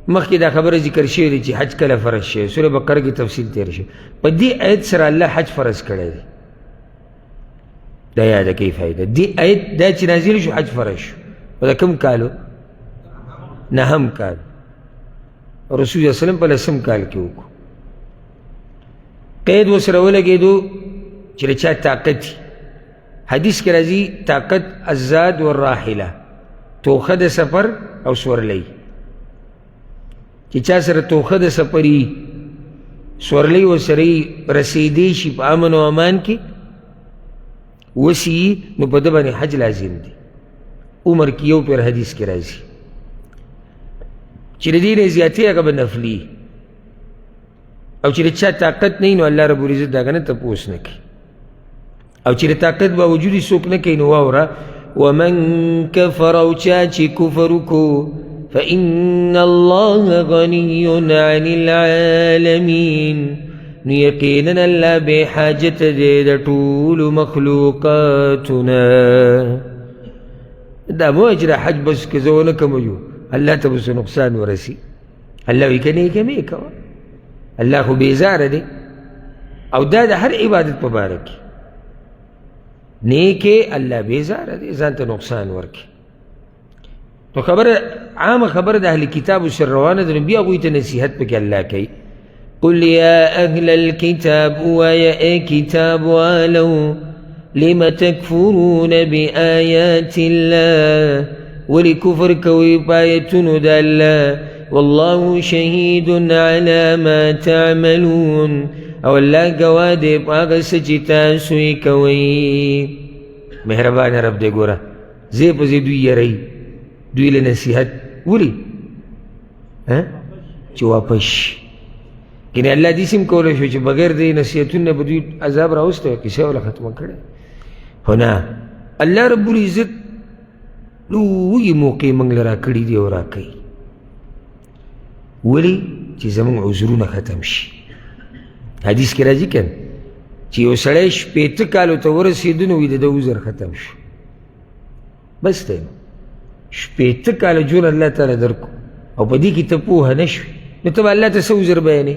مخکې دا خبره ذکر شوې ده چې حج کله فرض شوی، سورة بقره کې تفصیل تېر شوی. په دې آیت سره الله حج فرض کړی دی. دا یاده کوي فایده دې آیت دا چې نازل شو حج فرض شو. په دا کوم کالو؟ نهم کال. رسول الله صلی الله علیه وسلم په لسم کال کې وکړو. قید ورسره ولګېدو چې له چا طاقت وي. حدیث کې راځي طاقت الزاد والراحله، توښه د سفر او سورلۍ. چې چا سره توښه د سفر وي، سورلۍ ورسره وي، رسېدی شي په امن او امان کې وسي، نو په ده باندې حج لازم دی. عمر کې یو پیر حدیث کې راځي چې د دې نه زیاتې هغه به نفلي، او چې د چا طاقت نه وي نو الله رب العزت د هغه نه تپوس نه کوي، او چې د طاقت باوجود یې څوک نه کوي نو واوره، ومن کفر، او چا چې کفر وکړو، فإن الله غني عن العالمین، نو یقینا الله بې حاجت دی د ټولو مخلوقاتو نه. دا مه وایه چې دا حج بس که زه ونه کړم یو الله ته به څه نقصان ورسي. الله وایي که نه یې کوې مه یې کوه، الله خو بېزاره دی. او دا د هر عبادت په باره کې نیکې الله بېزاره دی، ځان ته نقصان ورکړي. نو خبره عامه خبره د اهل کتابو سره روانه ده، نو بیا هغوی ته نصیحت پکې الله کوي. قل یا اهل الكتاب، ووایه ای کتاب والو، لم تکفرون بآیات الله، ولې کفر کوئ په آیتونو د الله؟ والله شهید علی ما تعملون، او الله ګواه دی په هغه څه چې تاسو یې کوئ. مهربانه رب دی، ګوره ځای په ځای دوی یروي، دوی له نصیحت ولي چې واپس شي. یعنې الله داسې هم کولی شو چې بغیر د نصیحتونو نه به دوی عذاب راوستی وای، کیسه یې ورله ختمه کړې. خو نه، الله رب العزت لویې موقع موږ له راکړي دي او راکوي. ولې؟ چې زموږ عذرونه ختم شي. حدیث کې راځي که چې یو سړی 60 کالو ته ورسېدو نو وایي د ده عذر ختم شو، بس دی. 60 کاله ژوند الله تعالی درکړو او په دې کې ته پوهه نه شوې، نو ته به الله ته څه عذر بیانې؟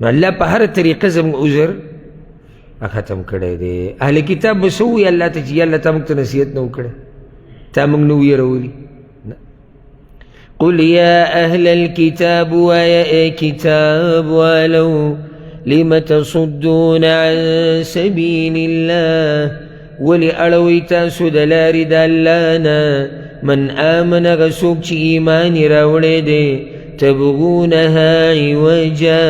نو الله په هره طریقه زموږ عذر ختم کړی دی. اهل کتاب به څه ووایي الله ته چې یا الله تا موږ ته نصیحت نه و کړی، تا موږ نه ویرولي؟ قل يا أهل الكتاب ويا كتاب ولو لم تصدون عن سبيل الله، ولې اړوئ تاسو د لارې د الله نه من آمن هغه څوک چې ایمان یې راوړی دی، تبغونها عوجا،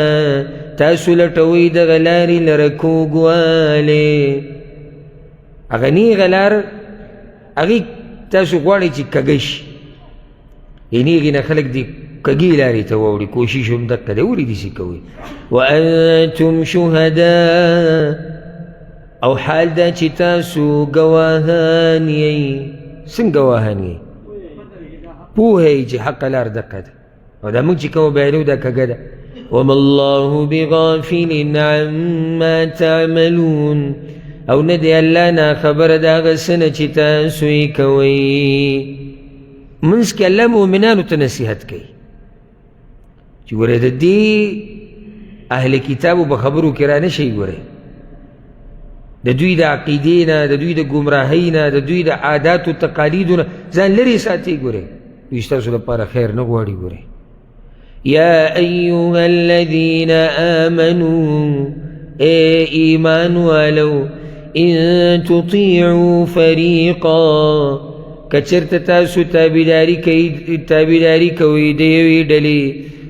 تاسو لټوئ دغه لارې لره کوږوالی. هغه نیغه لار هغې تاسو غواړئ چې کږه شي، یعنې هغې نه خلک دې کږې لارې ته واوړي، کوشش هم دقه دی، ولې داسې کوئ؟ وانتم شهداء، او حال دا چې تاسو ګواهان یئ. څنګه ګواهان یئ؟ پوه یئ چې حقه لار دقه ده، او دا موږ چې کومه بیانوو دا کږه ده. وما الله بغافل عما تعملون، او نه دی الله ناخبره د هغه څه نه چې تاسو یې کوئ. منځ کې الله مؤمنانو ته نصیحت کوي چې ګورئ د دې اهل کتابو په خبرو کې را نه شئ، ګورئ د دوی د عقیدې نه، د دوی د ګمراهۍ نه، د دوی د عاداتو تقالیدو نه ځان لرې ساتئ. ګورئ دوی ستاسو لپاره خیر نه غواړي. ګورئ یا ایها الذین آمنو، ای ایمان والو، ان تطیعوا فریقا، که چېرته تاسو تابعداري کوئ د یوې ډلې،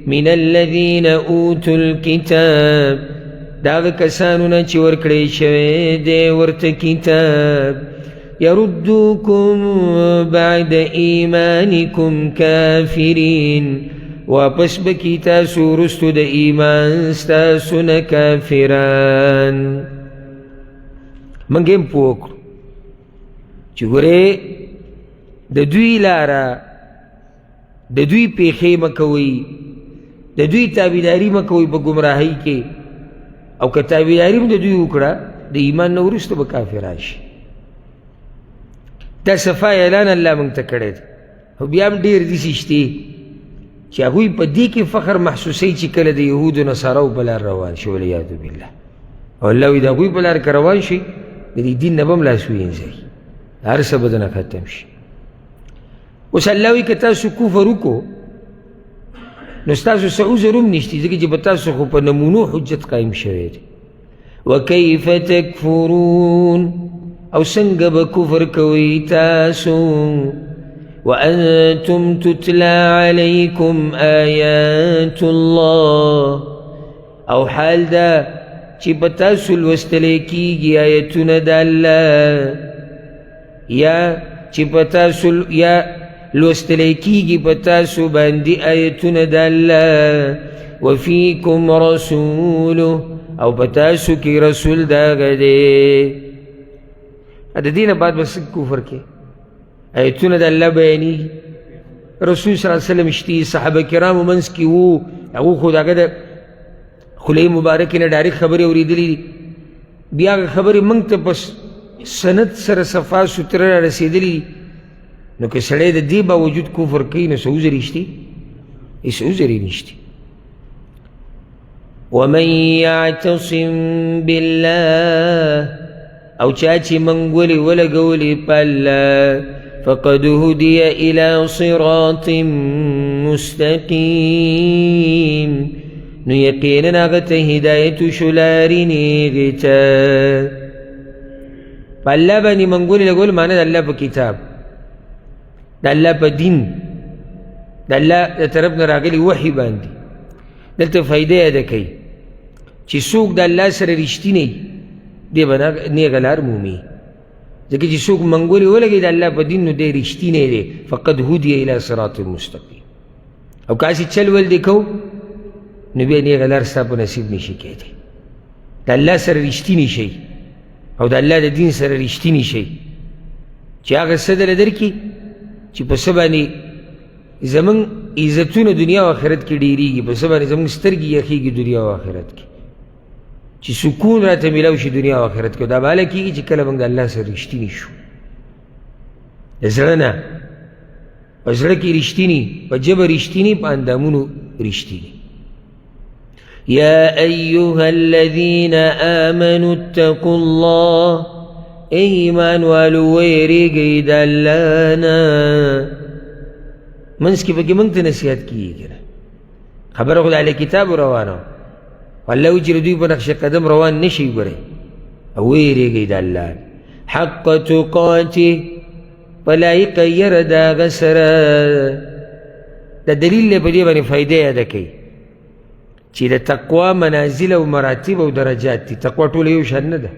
من الذین اوتوا الکتاب، د هغه کسانو نه چې ورکړی شوی دی ورته کتاب، یردوکم بعد ایمانکم کافرین، واپس به کړي تاسو وروستو د ایمان ستاسو نه کافران. موږ هم پوه کړو چې ګورې د دوی لاره، د دوی پیښې مه کوئ، د دوی تابعداري مه کوئ په ګمراهۍ کې، او که تابعداري هم د دوی وکړه د ایمان نه وروسته به کافران شي. دا صفا اعلان الله موږ ته کړی دی. خو بیا هم ډېر داسې شته چې هغوی په دې کې فخر محسوسوي چې کله د یهودو نصاراو په لار روان شي، والعیاذ بالله. او الله وایي د هغوی په لار که روان شي د دې دین نه به هم لاس وینځئ، هر څه به درنه ختم شي. اوس الله وایي که تاسو کفر وکړو نو ستاسو څه عذر هم نشته، ځکه چې په تاسو خو په نمونو حجت قایم شوی دی. وکیف تکفرون، او څنګه به کفر کوئ تاسو؟ وأنتم تتلى عليكم آيات الله، او حال دا چې په تاسو لوستلی کېږي آیتونه د الله، یا چې په تاسو یا لوستلی کېږي په تاسو باندې آیتونه د الله، وفیکم رسوله، او په تاسو کې رسول د هغه دی. د دې نه بعد به څه کفر کې؟ آیتونه د الله بیانېږي، رسول صلی الله علیه وسلم شتي، صحابه کرامو منځ کې وو، هغو خو د هغه د خولې مبارکې نه ډایرکټ خبرې اورېدلې دي. بیا هغه خبرې موږ ته په سند سره صفا سوتره را رسېدلې دي. نو که سړی د دې باوجود کفر کوي نو څه عذر یې شتي؟ هېڅ عذر یې نشتي. ومن يعتصم بالله، او چا چې منګولې ولګولې په الله، فقد هدي إلى صراط مستقيم، نو یقینا هغه ته هدایت وشو لارې نیغې ته. په الله باندې منګولې لګول معنی د الله په کتاب، د الله په دین. د الله د طرف نه راغلي وحي باندې. دلته فایده یاده کوي چې څوک د الله سره رښتینی دی به نیغه لار مومي، ځکه چې څوک منګولې ولګوي د الله په دین نو دی رښتینی دی، فقد هدی الی صراط مستقیم. او که هسې چل ول دې کو نو بیا نیغه لار ستا په نصیب نشي کېدی. د الله سره رښتینی شئ او د الله د دین سره رښتینی شئ چې هغه څه دله درکړي چې په څه باندې زمونږ عزتونه دنیا او آخرت کې ډېرېږي، په څه باندې زمونږ سترګې یخېږي دنیا او آخرت کې، چې سکون راته میلاو شي دنیا او آخرت کې. دا به هله کېږي چې کله موږ د الله سره رښتیني شو، د زړه نه، په زړه کې رښتیني، په ژبه رښتیني، په اندامونو رښتیني. يا أيها الذين آمنوا اتقوا الله، ایمان والو ویریږئ د الله نه. منځ کې پکې موږ ته نصیحت کېږي که نه، خبره خو د اهل کتابو روانه وه. الله وایي چې د دوی په نقش قدم روان نه شئ ګورئ، او ویریږئ د الله حق تقاته، په لایقه یره د هغه سره. د دلیل دی په دې باندې فایده یاده کوي چې د تقوا منازل او مراتب او درجات دي. تقوا ټوله یو شان نه ده،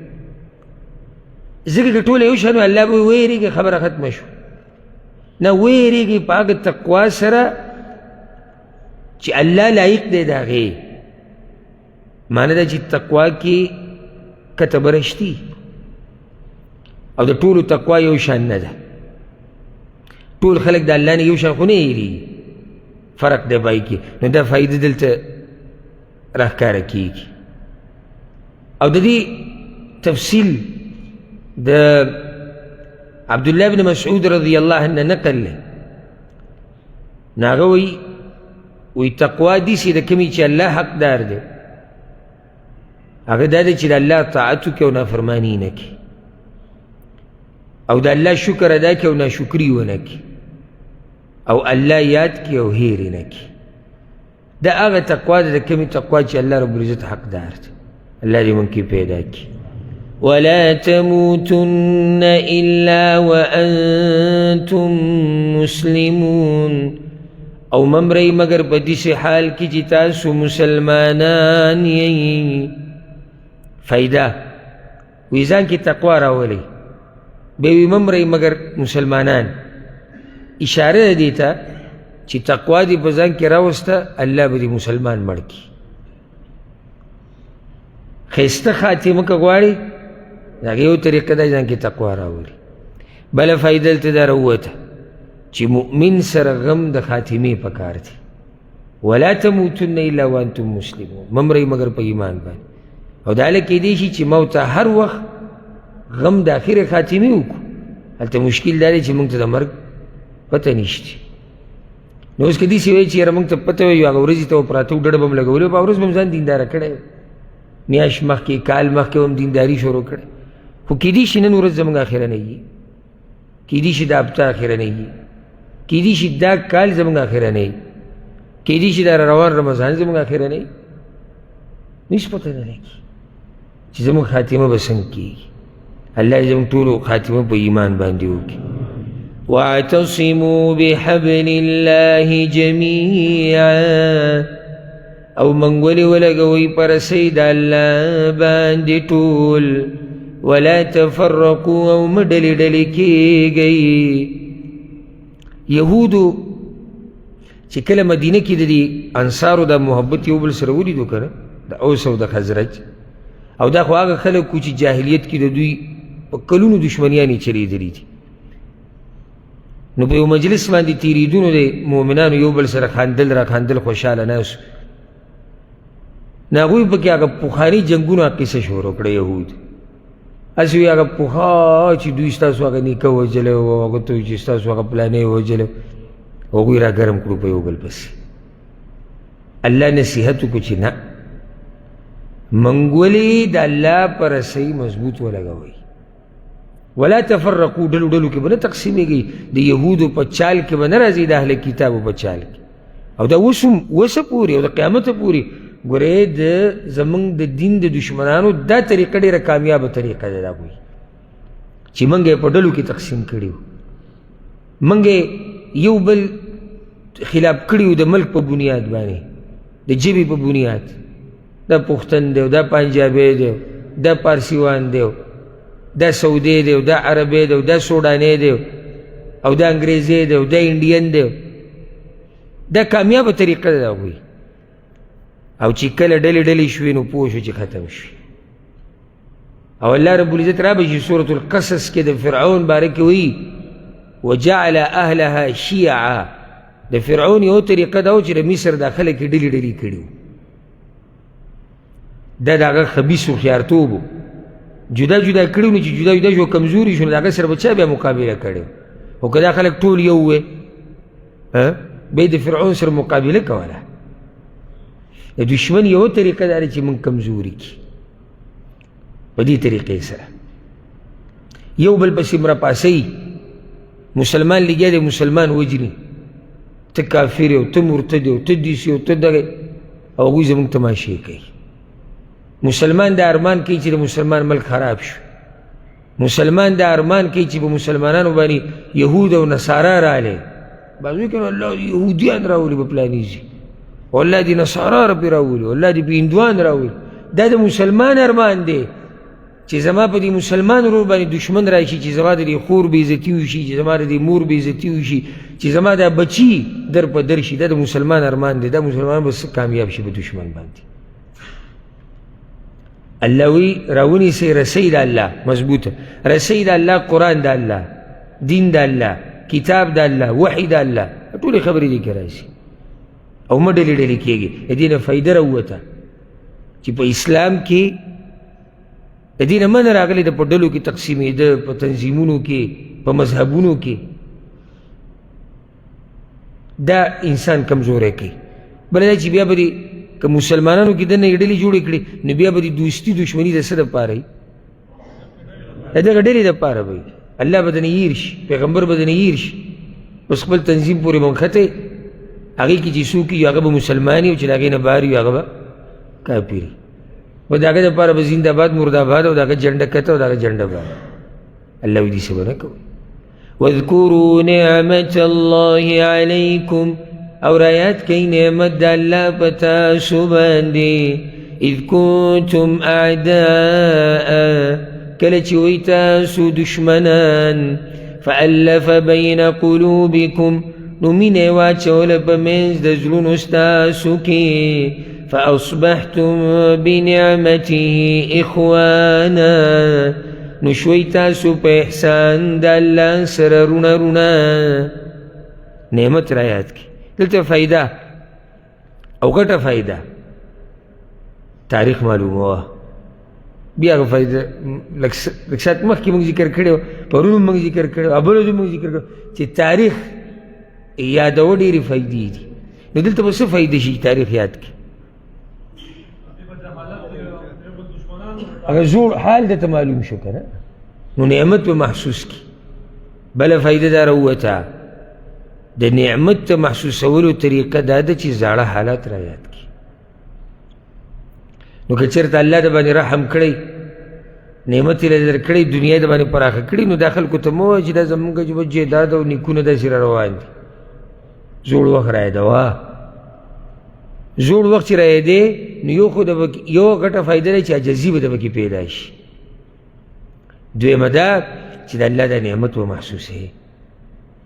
ځکه که ټوله یو شان وي الله به ویریږي خبره ختمه شو. نه، ویریږي په هغه تقوا سره چې الله لایق دی د هغې. معنی دا چې تقوا کې کته برشتي، او د ټولو تقوا یو شان نه ده. ټول خلک د الله نه یو شان خو نه یریږي، فرق دی پای کې. نو دا فایده دلته راښکاره کېږي. او د دې تفصیل د عبدالله بن مسعود رضی الله عنه نقل دی. نو هغه وایي، وایي تقوا داسې د کومې چې الله حقدار دی، هغه دا دی چې د الله طاعت وکړي او نافرماني نه کوي، او د الله شکر ادا کړي او ناشکري ونه کړي، او الله یاد کړي او هېر یې نه کړي. دا هغه تقوا ده د کومې تقوا چې الله رب العزت حقدار دی. الله دې مونږ کې پیدا کړي. ولا تموتن إلا وأنتم مسلمون، او ممرئ مګر په داسې حال کې چې تاسو مسلمانان یئ. فایده وی ځان کې تقوا راولئ، بیا وی ممرئ مګر مسلمانان. اشاره ده دې ته چې تقوا دې په ځان کې راوسته، الله به دې مسلمان مړ کړي. ښایسته خاتمه که غواړي، د هغې یو طریقه ده ځان کې تقوا راولي. بله فایده دلته دا راووته چې مؤمن سره غم د خاتمې پکار دی. ولا تموتن الا وانتم مسلمون، مه مرئ مګر په ایمان باندې. او دا هله کېدی شي چې موت ته هر وخت غم د اخرې خاتمې وکړو. هلته مشکل دا دی چې موږ ته د مرګ پته نشته. نو اوس که داسې وایي چې یاره موږ ته پته وي، هغه ورځې ته به پراته وو، ډډه به مو لګولې وه، په ورځ به مو ځان دینداره کړی، میاشت مخکې، کال مخکې به مو دینداري شروع کړې. خو کېدی شي نن ورځ زموږ اخره نه وي، کېدی شي دا هفته اخره نه وي، کېدی شي دا کال زموږ اخره نه وي، کېدی شي دا روان رمضان زموږ اخره نه وي. هېڅ پته نه لګي چې زموږ خاتمه به څنګه کېږي. الله دې زموږ ټولو خاتمه په ایمان باندې وکړي. واعتصموا بحبل الله جميعا، او منګولې ولګوئ په رسۍ د الله باندې ټول. ولا تفرقوا، او مه ډلې ډلې کېږئ. یهودو چې کله مدینه کې د دې انصارو دا محبت یو بل سره ولیدو که نه، د اوس او د خزرج، او دا خو هغه خلک وو چې جاهلیت کې د دوی په کلونو دښمنیانې چلېدلې دي. نو په یو مجلس باندې تېرېدونو دی مؤمنانو یو بل سره خاندل را خاندل، خوشحاله ناست. نو هغوی پکې هغه پخواني جنګونو قصه شروع کړه. یهود هسې وایي هغه پخوا چې دوی ستاسو هغه نیکه وژلی و، هغه ته وایي چې ستاسو هغه پلانی وژلی، هغوی را ګرم کړو په یو بل پسې. الله نصیحت وکړو چې نه، منګولې د الله په رسۍ مضبوط ولګوئ. ولا تفرقو، ډلو ډلو کې به نه تقسیمېږئ، د یهودو په چال کې به نه راځئ، د اهل کتابو په چال کې. او دا اوس هم اوسه پورې او د قیامته پورې ګورې د زمونږ د دین د دشمنانو دا طریقه ډېره کامیابه طریقه ده. دا ګوري چې مونږ یې په ډلو کې تقسیم کړي وو، مونږ یې یو بل خلاف کړي وو د ملک په بنیاد باندې، د ژبې په بنیاد، دا پښتن دی، دا پنجابی دی، دا پارسیوان دی، دا سعودی دی، دا عربی دی، دا سوډانی دی، او دا انګریزی دی، دا انډین دی. دا کامیابه طریقه ده د هغوی. او چې کله ډلې ډلې شوې نو پوه شو چې ختم شوې. او الله رب العزت را به شي سورة القصص کې د فرعون باره کې وایي وجعل اهلها شیعا. د فرعون یو طریقه دا و چې د مصر دا خلک یې ډلې ډلې کړي وو. دا د هغه خبیث هوښیارتوب و، جدا جدا کړي نو چې جدا جدا شو کمزوري شو، نو د هغه سره به چا بیا مقابله کړې. خو که دا خلک ټول یو وی، بیا د فرعون سره مقابله کوله. د دشمن یوه طریقه دا ده چې موږ کمزوري کړي په دې طریقې سره، یو بل پسې مره پاسوي. مسلمان لګیا دی مسلمان وژني، ته کافر یې، ته مرتد یې، ته داسې یې، ته دغه، او هغوی زموږ تماشې کوي. مسلمان دا ارمان کوي چې د مسلمان ملک خراب شو، مسلمان دا ارمان کوي چې په مسلمانانو باندې یهود او نصارا راغلي. بعضې که نه الله دې یهودیان راولي په پلاني ځای، الله دې نصارا پرې راولي، الله دې په هندوان راولي. دا د مسلمان ارمان دی چې زما په دې مسلمان ورور باندې دشمن راشي، چې زما د دې خور بېعزتي وشي، چې زما د دې مور بېعزتي وشي، چې زما دا بچي در په در شي. دا د مسلمان ارمان دی. دا مسلمان به کامیاب شي په دشمن باندې. الله وی راونیسئ رسۍ د الله مضبوطه، رسۍ د الله، قرآن د الله، دین د الله، کتاب د الله، وحی د الله، ټولې خبرې دې کې راځي. او مه ډلې ډلې کېږي. د دې نه فایده راووته چې په اسلام کې د دې نه منع راغلې ده په ډلو کې تقسیمېده، په تنظیمونو کې، په مذهبونو کې. دا انسان کمزوری کوي. بله دا چې بیا به دې که مسلمانانو کې دننه یې ډلې جوړې کړې، نو بیا به دې دوستي دښمني د څه دپاره وي؟ د دغه ډلې دپاره به وي. الله به درنه هېر شي، پیغمبر به درنه هېر شي، اوس خپل تنظیم پورې به نښتی، هغې کې چې څوک وي هغه به مسلمان وي، او چې د هغې نه بهر وي هغه به کافر وي. و د هغه دپاره به زنده باد مرداباد، او د هغه جنډه کته او د هغه جنډه باد. الله وایي داسې به نه کوئ. واذکروا نعمت الله علیکم، او رایاد کئ نعمت د الله په تاسو باندې. اذ کنتم اعداء، کله چې وئ تاسو دشمنان. فألف بین قلوبکم، نو مینه یې واچوله په منځ د زړونو ستاسو کې. فأصبحتم بنعمته اخوانا، نو شوئ تاسو په احسان د الله سره رونه رونه. نعمت را یاد کړي. دلته فایده او غټه فایده تاریخ معلومه وه. بیا هغه فایده لږ ساعت مخکې موږ ذکر کړی، پرون موږ ذکر کړی، بل ورځ موږ ذکر کړی چې تاریخ یادوه ډېرې فایدې دي. نو دلته به څه فایده شي تاریخ یاد کړي؟ هغه زوړ حال درته معلوم شو که نه، نو نعمت به محسوس کړي. بله فایده دا راووته، د نعمت ته محسوسولو طریقه دا ده چې زاړه حالات را یاد کړي. نو که چېرته الله د باندې رحم کړی، نعمت یې درکړی، دنیا د باندې پراخه کړي، نو دا خلکو ته مه وایه چې دا زموږ جایداد او نیکونه داسې را روان دي. زوړ وخت را یادوه. زوړ وخت چې را یادې، نو یو خو یو غټه فایده ده چې عاجزي به د پکې پیدا شي. دویمه دا چې د الله د نعمت به محسوسوې،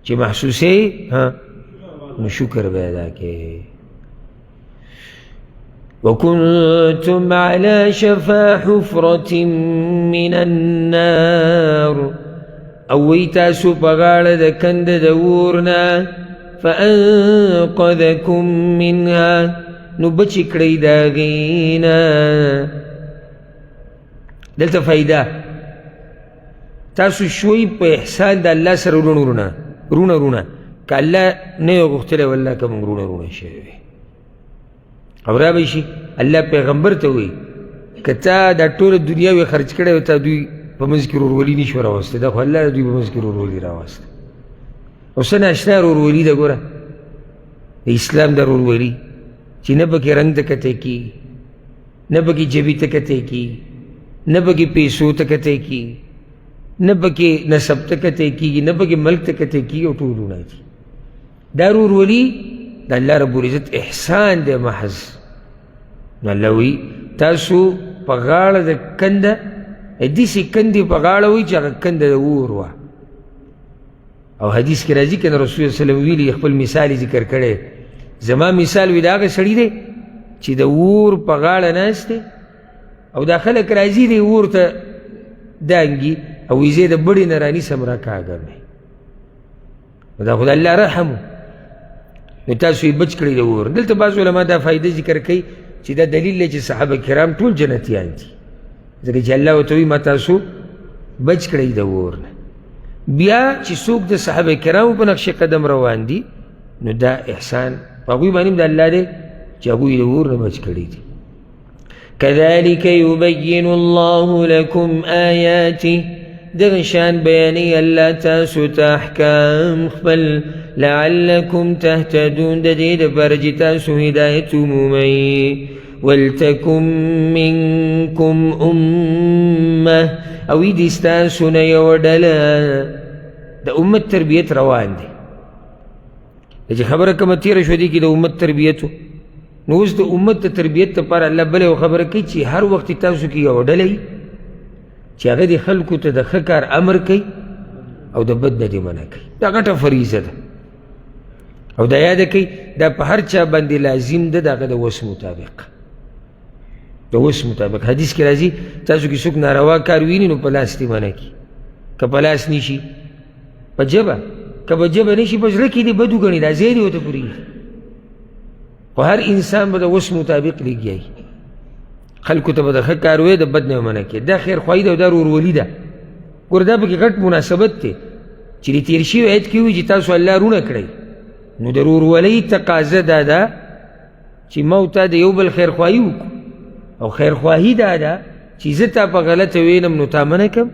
چې محسوسوې نو شکر به ادا کوې. وكنتم على شفا حفرة من النار، او وی تاسو په غاړه د کند د اور نه. فأنقذكم منها، نو بچې کړئ د هغې نه. دلته فایده، تاسو شوئ په احسان د الله سره وروڼه وروڼه روڼه روڼه. که الله نه یې غوښتلی والله که موږ روڼه روڼه شوی وی. او را به شي الله پیغمبر ته وایي که تا دا ټوله دنیا وی خرج کړی وی، تا دوی په منځ کې ورورولي نه شو راوستی. دا خو الله دوی په منځ کې ورورولي راوسته. او څه ناشنا ورورولي ده، ګوره د اسلام د ورورولي چې نه پکې رنګ ته کتی کېږي، نه پکې ژبې ته کتی کېږي، نه پکې پیسو ته کتی کېږي، نه پکې نسب ته کتی کېږي، نه پکې ملک ته کتی کېږي، او ټول وروڼه دي. دا ورورولي د الله رب العزت احسان دی محض. نو الله وایي تاسو په غاړه د کنده داسې کندې په غاړه وئ چې هغه کنده د اور وه. او حدیث کې راځي که نه رسول الله صلی الله علیه وسلم ویلي، خپل مثال یې ذکر کړی، زما مثال وي د هغه سړي دی چې د اور په غاړه ناست دی او دا خلک راځي دی اور ته دانګي او وایي زه د بړې نه رانیسم راکاږم. دا خو د الله رحم و، نو تاسو یې بچ کړئ د اور. دلته بعض علما دا فایده ذکر کوي چې دا دلیل دی چې صحابه کرام ټول جنتیان دي، ځکه چې الله ورته وایي ما تاسو بچ کړئ د اور نه. بیا چې څوک د صحابه کرامو په نقش قدم روان دي نو دا احسان په هغوی باندې هم د الله دی چې هغوی د اور نه بچ کړي دي. كذلك يبين الله لكم آياته، دغه شان بیانوي الله تاسو ته احکام خپل، لعلكم تهتدون، د دې دپاره چې تاسو هدایت ومومئ. ولتکن منکم امه، او وي دې ستاسو نه یوه ډله. د امت تربیت روان دی. چې خبره کومه تېره شوه دې کې د امت تربیت، نو اوس د امت د تربیت لپاره الله بله یوه خبره کوي چې هر وخت تاسو کې یوه ډله وي چې هغه دې خلکو ته د ښه کار امر کوي او د بد نه دې منع کوي. دا غټه فریضه ده او دا یاده کوي دا په هر چا باندې لازم ده د هغه د وس مطابق. د وس مطابق حدیث کې راځي تاسو کې څوک ناروا کار ویني نو په لاس دې منع کړي، که په لاس نشي په ژبه، که په ژبه نشي په زړه کې دې بد وګڼي، دا ځای دې ورته پرېږدي. خو هر انسان به د وس مطابق لګیایي، خلکو ته به د ښه کار وایي د بد نه منع کوي. دا خیرخواهي ده او دا ورورولي ده. ګوره دا پکې غټ مناسبت دی چې د تېر شوي آیت کې وایي چې تاسو الله رونه کړئ، نو د ورورولۍ تقاضه دا ده چې ما او تا د یو بل خیرخواهي وکړو، او خیرخواهي دا ده چې زه تا په غلطه وینم نو تا منع کړم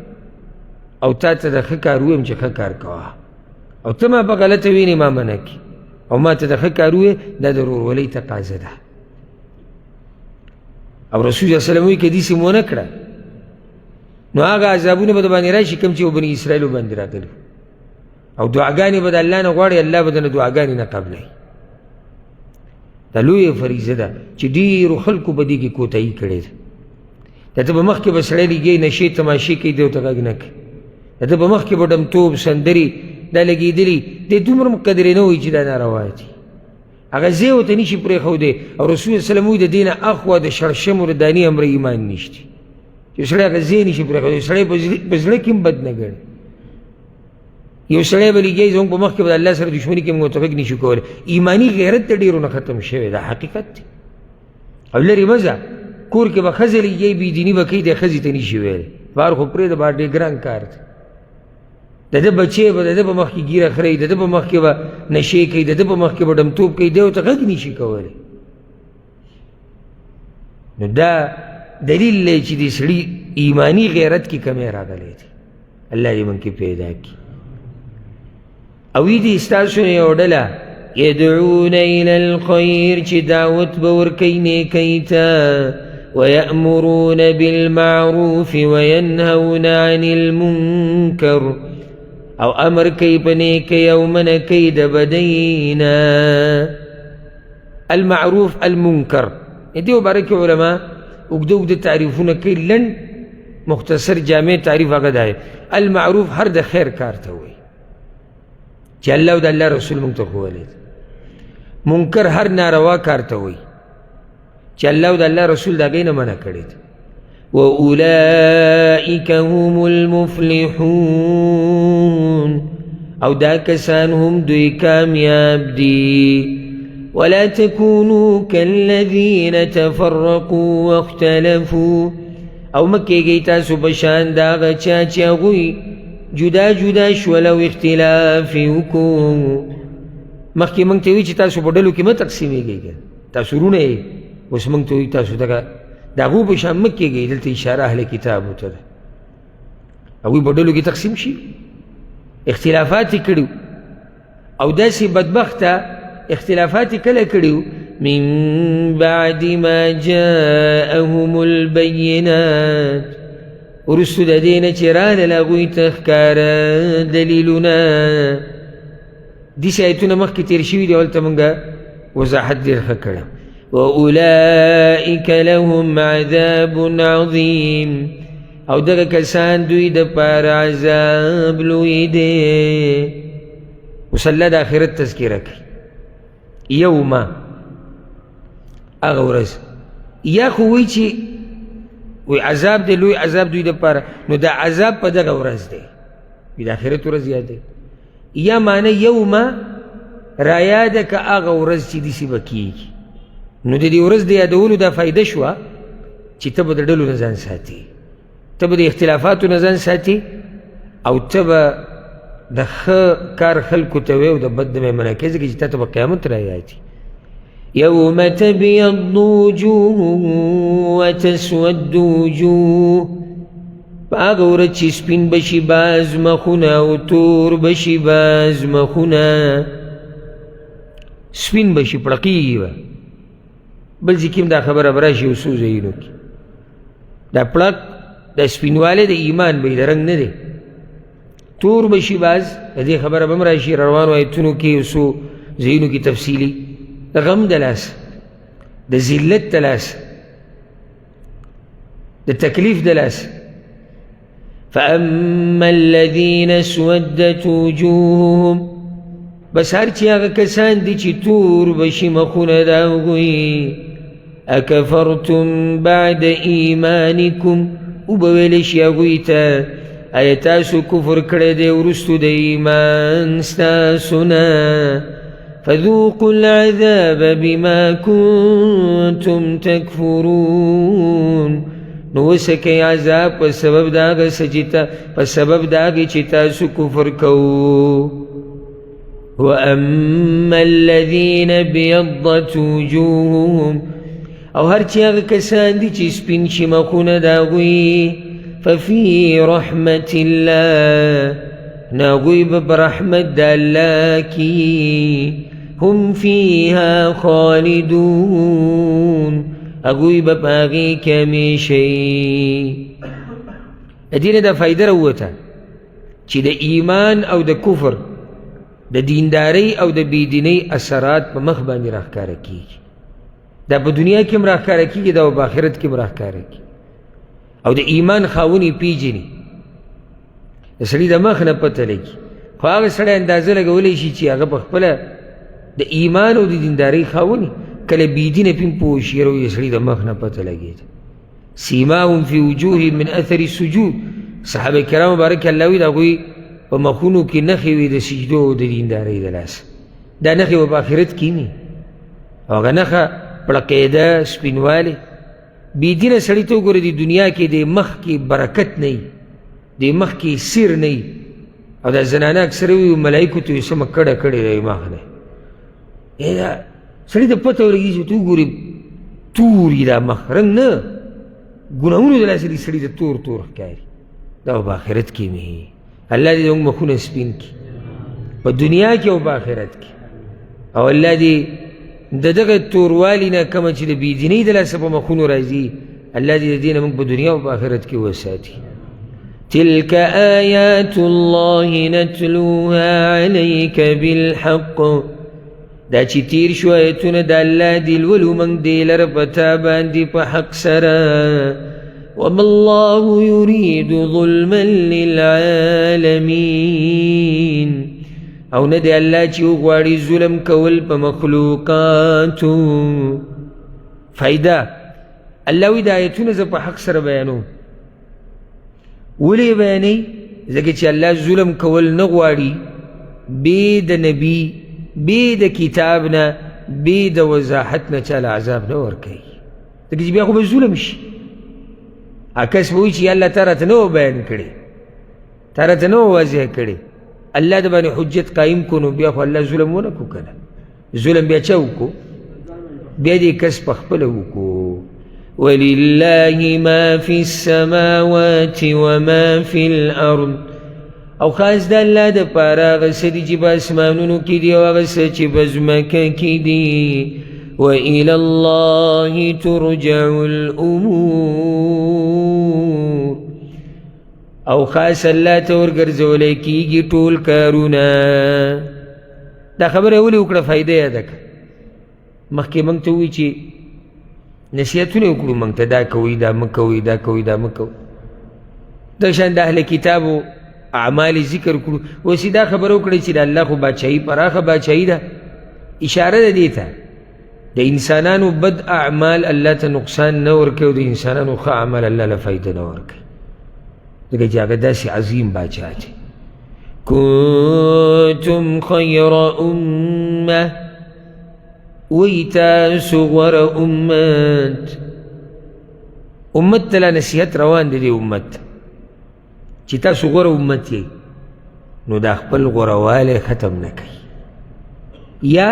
او تا ته د ښه کار ووایم چې ښه کار کوه، او ته ما په غلطه وینې ما منع کړي او ما ته د ښه کار ووایې، دا د ورورولۍ تقاضه ده. او رسول الله صلی الله علیه وسلم وایي که داسې مو ونه کړه نو هغه عذابونه به درباندې راشي کوم چې بني اسرائیلو باندې راغلي، او دعاګانې به د الله نه غواړي، الله به درنه دعاګانې نه قبلوي. دا لویه فریضه ده چې ډېرو خلکو په دې کې کوتاهي کړې ده. د ده په مخکې به سړی لګي نشې تماشې کوي، دی ورته غږ نه کوي. د ده په مخکې به ډمتوب سندرې دا لګېدلي، دی دومره هم قدرې نه وایي چې دا ناروا دي، هغه ځای ورته نشي پرېښودی. او رسول الله صلی الله علیه وسلم وایي د دې نه اخوا د شړشمو د دانې امر ایمان نشته، چې سړی هغه ځای نشي پرېښودی، سړی په زړه کې هم بد نه ګڼي. یو سړی به لګیایي زموږ په مخ کې به د الله سره دښمني کوي، موږ ورته غږ نشو کولی. ایماني غیرت د ډېرو نه ختم شوی، دا حقیقت دی. او لرې مه ځه، کور کې به ښځه لګیایي بېدیني به کوي، دی ښځې ته نشي ویلی، بهر خو پرېږده، بهر ډېر ګران کار دی. د ده بچی به د ده په مخ کې ږیره خرېي، د ده په مخ کې به نشې کوي، د ده په مخ کې به ډمتوب کوي، دی ورته غږ نشي کولی. نو دا دلیل دی چې د سړي ایماني غیرت کې کمی راغلی دی. الله دې موږ کې پیدا کړي. او دې ستاسو نه یو ډله یدعون الی الخیر چې دعوت به ورکوي نیکۍ ته، ویأمرون بالمعروف وینهون عن المنکر، او امر کوي په نیکۍ او منع کوي د بدۍ نه. المعروف المنکر، دې مبارک علما اوږده اوږده تعریفونه کوي، لنډ مختصر جامع تعریف هغه دی. المعروف هر د خیر کار ته وایي چې الله او د الله رسول موږ ته ښوولی دی. منکر هر ناروا کار ته وایي چې الله او د الله رسول د هغې نه منع کړی دی. وأولئک هم المفلحون، او دا کسان هم دوی کامیاب دي. ولا تكونوا كالذين تفرقوا واختلفوا، او مه کېږئ تاسو په شان د هغه چا چې هغوی جدا جدا شول او اختلاف یې وکړو. مخکې موږ ته وایي چې تاسو په ډلو کې مه تقسیمېږئ، که تاسو وروڼه یئ. اوس موږ ته وایي تاسو دغه د هغو په شان مه کېږئ. دلته اشاره اهل کتابو ته ده، هغوی په ډلو کې تقسیم شي، اختلافات یې کړي، او داسې بدبخته اختلافات یې کله کړي من بعد ما جاءهم البینات، وروسته د دې نه چې رالل هغوی ته ښکاره دلیلونه. داسې آیتونه مخکې تېر شوي دي، هلته موږ وضاحت ډېر ښه کړی. وأولئک لهم عذاب عظیم، او دغه کسان دوی دپاره عذاب لوی دی. اوس الله د آخرت تذکره کوي. یومه هغه ورځ، یا خو وایي چې وایي عذاب دی لوی عذاب دوی دپاره، نو دا عذاب په دغه ورځ دی، د آخرت ورځ یادوي. یا معنی یومه رایاده که هغه ورځ چې داسې به کېږي. نو د دې ورځ د یادولو دا فایده شوه چې ته به د ډلو نه ځان ساتې، ته به د اختلافاتو نه ځان ساتې، او ته به د ښه کار خلکو ته وایې او د بد نه به یې منع کوې، ځکه چې تا ته به قیامت رایادي. یوم تبیض وجوه وتسود وجوه، په هغه ورځ چې سپین به شي باز مخونه او تور به شي باز مخونه. سپین به شي، پړقېږي به. بل ځای کې هم دا خبره به راشي یو څو ځایونو کې. دا پړق د سپینوالی د ایمان به یې، د رنګ نه دی. تور به شي باز، د دې خبره به هم راشي روانو آیتونو کې یو څو ځایونو کې تفصیلي. د غم د لاسه، د ذلت د لاسه، د تکلیف د لاسه. فأما الذين اسودت وجوههم، بس هر چې هغه کسان دي چې تور به شي مخونه د هغوی، اکفرتم بعد ایمانکم، وبه ویلی شي هغوی ته ایا تاسو کفر کړی دی وروستو د ایمان ستاسو نه، فذوقوا العذاب بما كنتم تکفرون. نو وڅکئ عذاب په سبب د هغه څه چې په سبب د هغې چې تاسو کفر کوو. وأما الذين ابيضت وجوههم، او هر چې هغه کسان دي چې سپین شي مخونه د هغوی، ففي رحمة الله، نو هغوی به په رحمت د الله کې، هم فيها خالدون، هغوی به په هغې کې همېشه وي. د دې نه دا فایده راووته چې د ایمان او د کفر، د دیندارۍ او د بېدینۍ اثرات په مخ باندې راښکاره کېږي. دا په دنیا کې هم راښکاره کېږي، دا په آخرت کې هم راښکاره کېږي. او د ایمان خاوند یې پېژني، د سړي د مخ نه پته لګي. خو هغه سړی اندازه لګولی شي چې هغه په خپله د ایمان او د دیندارۍ خاوند، کله بېدینه پې هم پوه شي، یاره د سړي د مخ نه پته لګېده. سیماهم فی وجوههم من اثر السجود، صحابه کرام مبارک الله وایي د هغوی په مخونو کې نښې وي د سجدو او د دیندارۍ د لاسه. دا نښې به په آخرت کې وي، او هغه نښه پړقېده، سپینوالی. بېدینه سړي ته وګوره، د دنیا کې د مخ کې برکت نه وي، د مخ کې سیر نه وي. او دا زنانه اکثره وي ملایکو ته یې سمه کډه کړې ده مخ نه، دا سړي ته پته ولګي چې ته وګورې تور یې دا مخ، رنګ نه، ګناهونو د لاسه دې سړي ته تور تور ښکاري. دا به په آخرت کې وي. الله دې زموږ مخونه سپین کړي په دنیا کې او په آخرت کې. او الله دې د دغه توروالي نه کومه چې د بېدینۍ د لاسه په مخونو راځي، الله دې د دې نه موږ په دنیا او په آخرت کې وساتي. تلك آیات الله نتلوها علیک بالحق، دا چې تیر شو آیتونه د الله دي لولو موږ دې لره په تا باندې په حق سره. وما الله يريد ظلما للعالمين، او نه دی الله چې وغواړي ظلم کول په مخلوقاتو. فایده، الله وایي دا آیتونه زه په حق سره بیانوم. ولې یې بیانوي؟ ځکه چې الله ظلم کول نه غواړي بې د نبي، بې د کتاب نه، بې د وضاحت نه چاله عذاب نه ورکوي، ځکه چې بیا خو به ظلم شي. کس به وایي چې الله تا راته نه وه بیان کړې، تا راته نه وه واضح کړې، الله د باندې حجت قایم کړو، نو بیا خو الله ظلم ونه کړو. که نه ظلم بیا چا وکړو؟ بیا دې کس په خپله وکړو. ولله ما فی السماوات وما فی الارض، او خاص د الله دپاره هغه څه دي چې په اسمانونو کې دي او هغه څه چې په ځمکه کې دي. وإلى الله ترجع الأمور، او خاص الله ته ورګرځولی کېږي ټول کارونه. دا خبره یې ولې وکړه؟ فایده یاده کړه. مخکې موږ ته ووایي چې نصیحتونه یې وکړو موږ ته، دا کوئ، دا مه کوئ، دا کوئ، دا مه کوئ. دغه شان د اهل کتابو اعمال یې ذکر کړو. اوس یې دا خبره وکړه چې د الله خو باچایي پراخه باچایي ده. اشاره ده دې ته، د انسانانو بد اعمال الله ته نقصان نه ورکوي او د انسانانو ښه اعمال الله له فایده نه ورکوي، ځکه چې هغه داسې عظیم باچا دی. کنتم خیر امه، وی تاسو غوره امت. امت ته لا نصیحت روان دی، دې امت چې تاسو غوره امت یئ، نو دا خپل غورهوالی ختم نه کوي. یا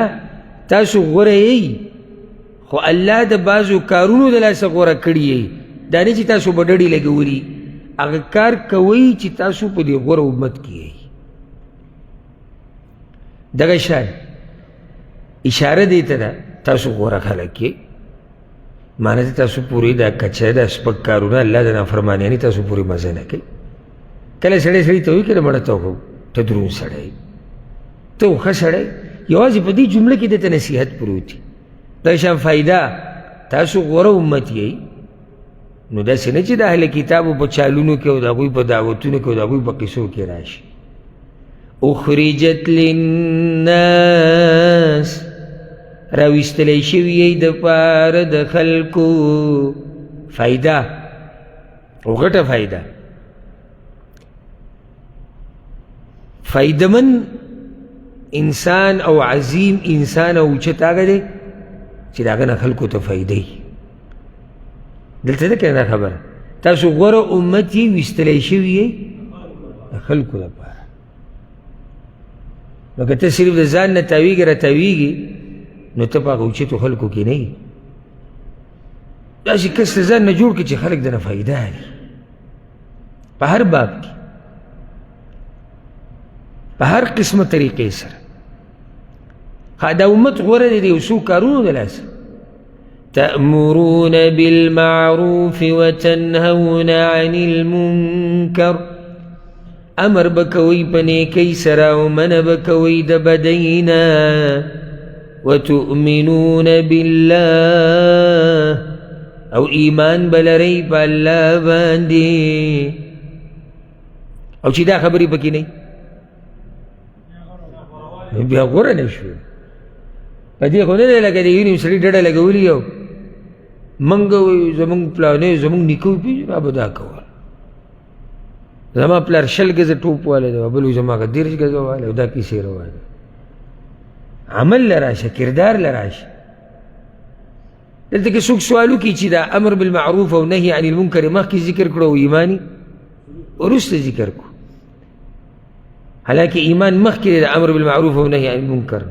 تاسو غوره یئ خو الله د بعضو کارونو د لاسه غوره کړي یئ، دا نه چې تاسو به ډډې لګولي، هغه کار کوئ چې تاسو په دې غوره امت کې یئ. دغه شان اشاره دې ته ده تاسو غوره خلک یئ، معنی ته تاسو پورې دا کچه دا سپک کارونه الله د نافرمانیانې تاسو پورې مزه نه کوي. کله سړی سړي ته وایي که نه مړه ته خو ته دروند سړی، ته خو ښه سړی، یوازې په دې جمله کې ده ته نصیحت پروت دی. دا شان فایده تاسو غوره امت یئ، نو داسې نه چې د اهل کتابو په چالونو کې او د هغوی په دعوتونو کې او د هغوی په قصو کې راشي. اخرجت للناس، راویستلی شوي یئ دپاره د خلکو. فایده او غټه فایده، فایدمن انسان او عظیم انسان او اوچت هغه دی چې د هغه نه خلکو ته فایده وي. دلته ده که نه خبره؟ تاسو غوره امت یې، ویستلی شوي یئ د خلکو لپاره. نو که ته صرف د ځان نه تاویږي را تاویږي، نو ته په هغه اوچتو خلکو کې نه یې. داسې کس ته ځان نه جوړ کړي چې خلک درنه فایده اخلي په هر باب کې، په هر قسمه طریقې سره. ښه دا امت غوره دی د یو څو کارونو د لاسه. تأمرون بالمعروف وتنهون عن المنکر، امر به کوئ په نیکۍ سره او منع به کوئ د بدۍ نه. وتؤمنون بالله، او ایمان به لرئ په الله باندې. او چې دا خبرې پکې نه بیا غوره نه شو. په دې خو نه دی لکه د یو نیم سړي ډډه لګولي او موږ وایو زموږ پلانې زموږ نیکه وپېژنو، ما به دا کول، زما پلار 20 ګزه ټوپ والی دی، بل وایي زما هغه 30 ګزه والی، او دا کیسې روانې. عمل له راشه، کردار له راشه. دلته کې څوک سوال وکړي چې دا امر بالمعروف او نهي عن المنکر مخکې ذکر کړو او ایماني وروسته ذکر کړو، حالانکه ایمان مخکې دی د امر بالمعروف او نهي عن المنکر.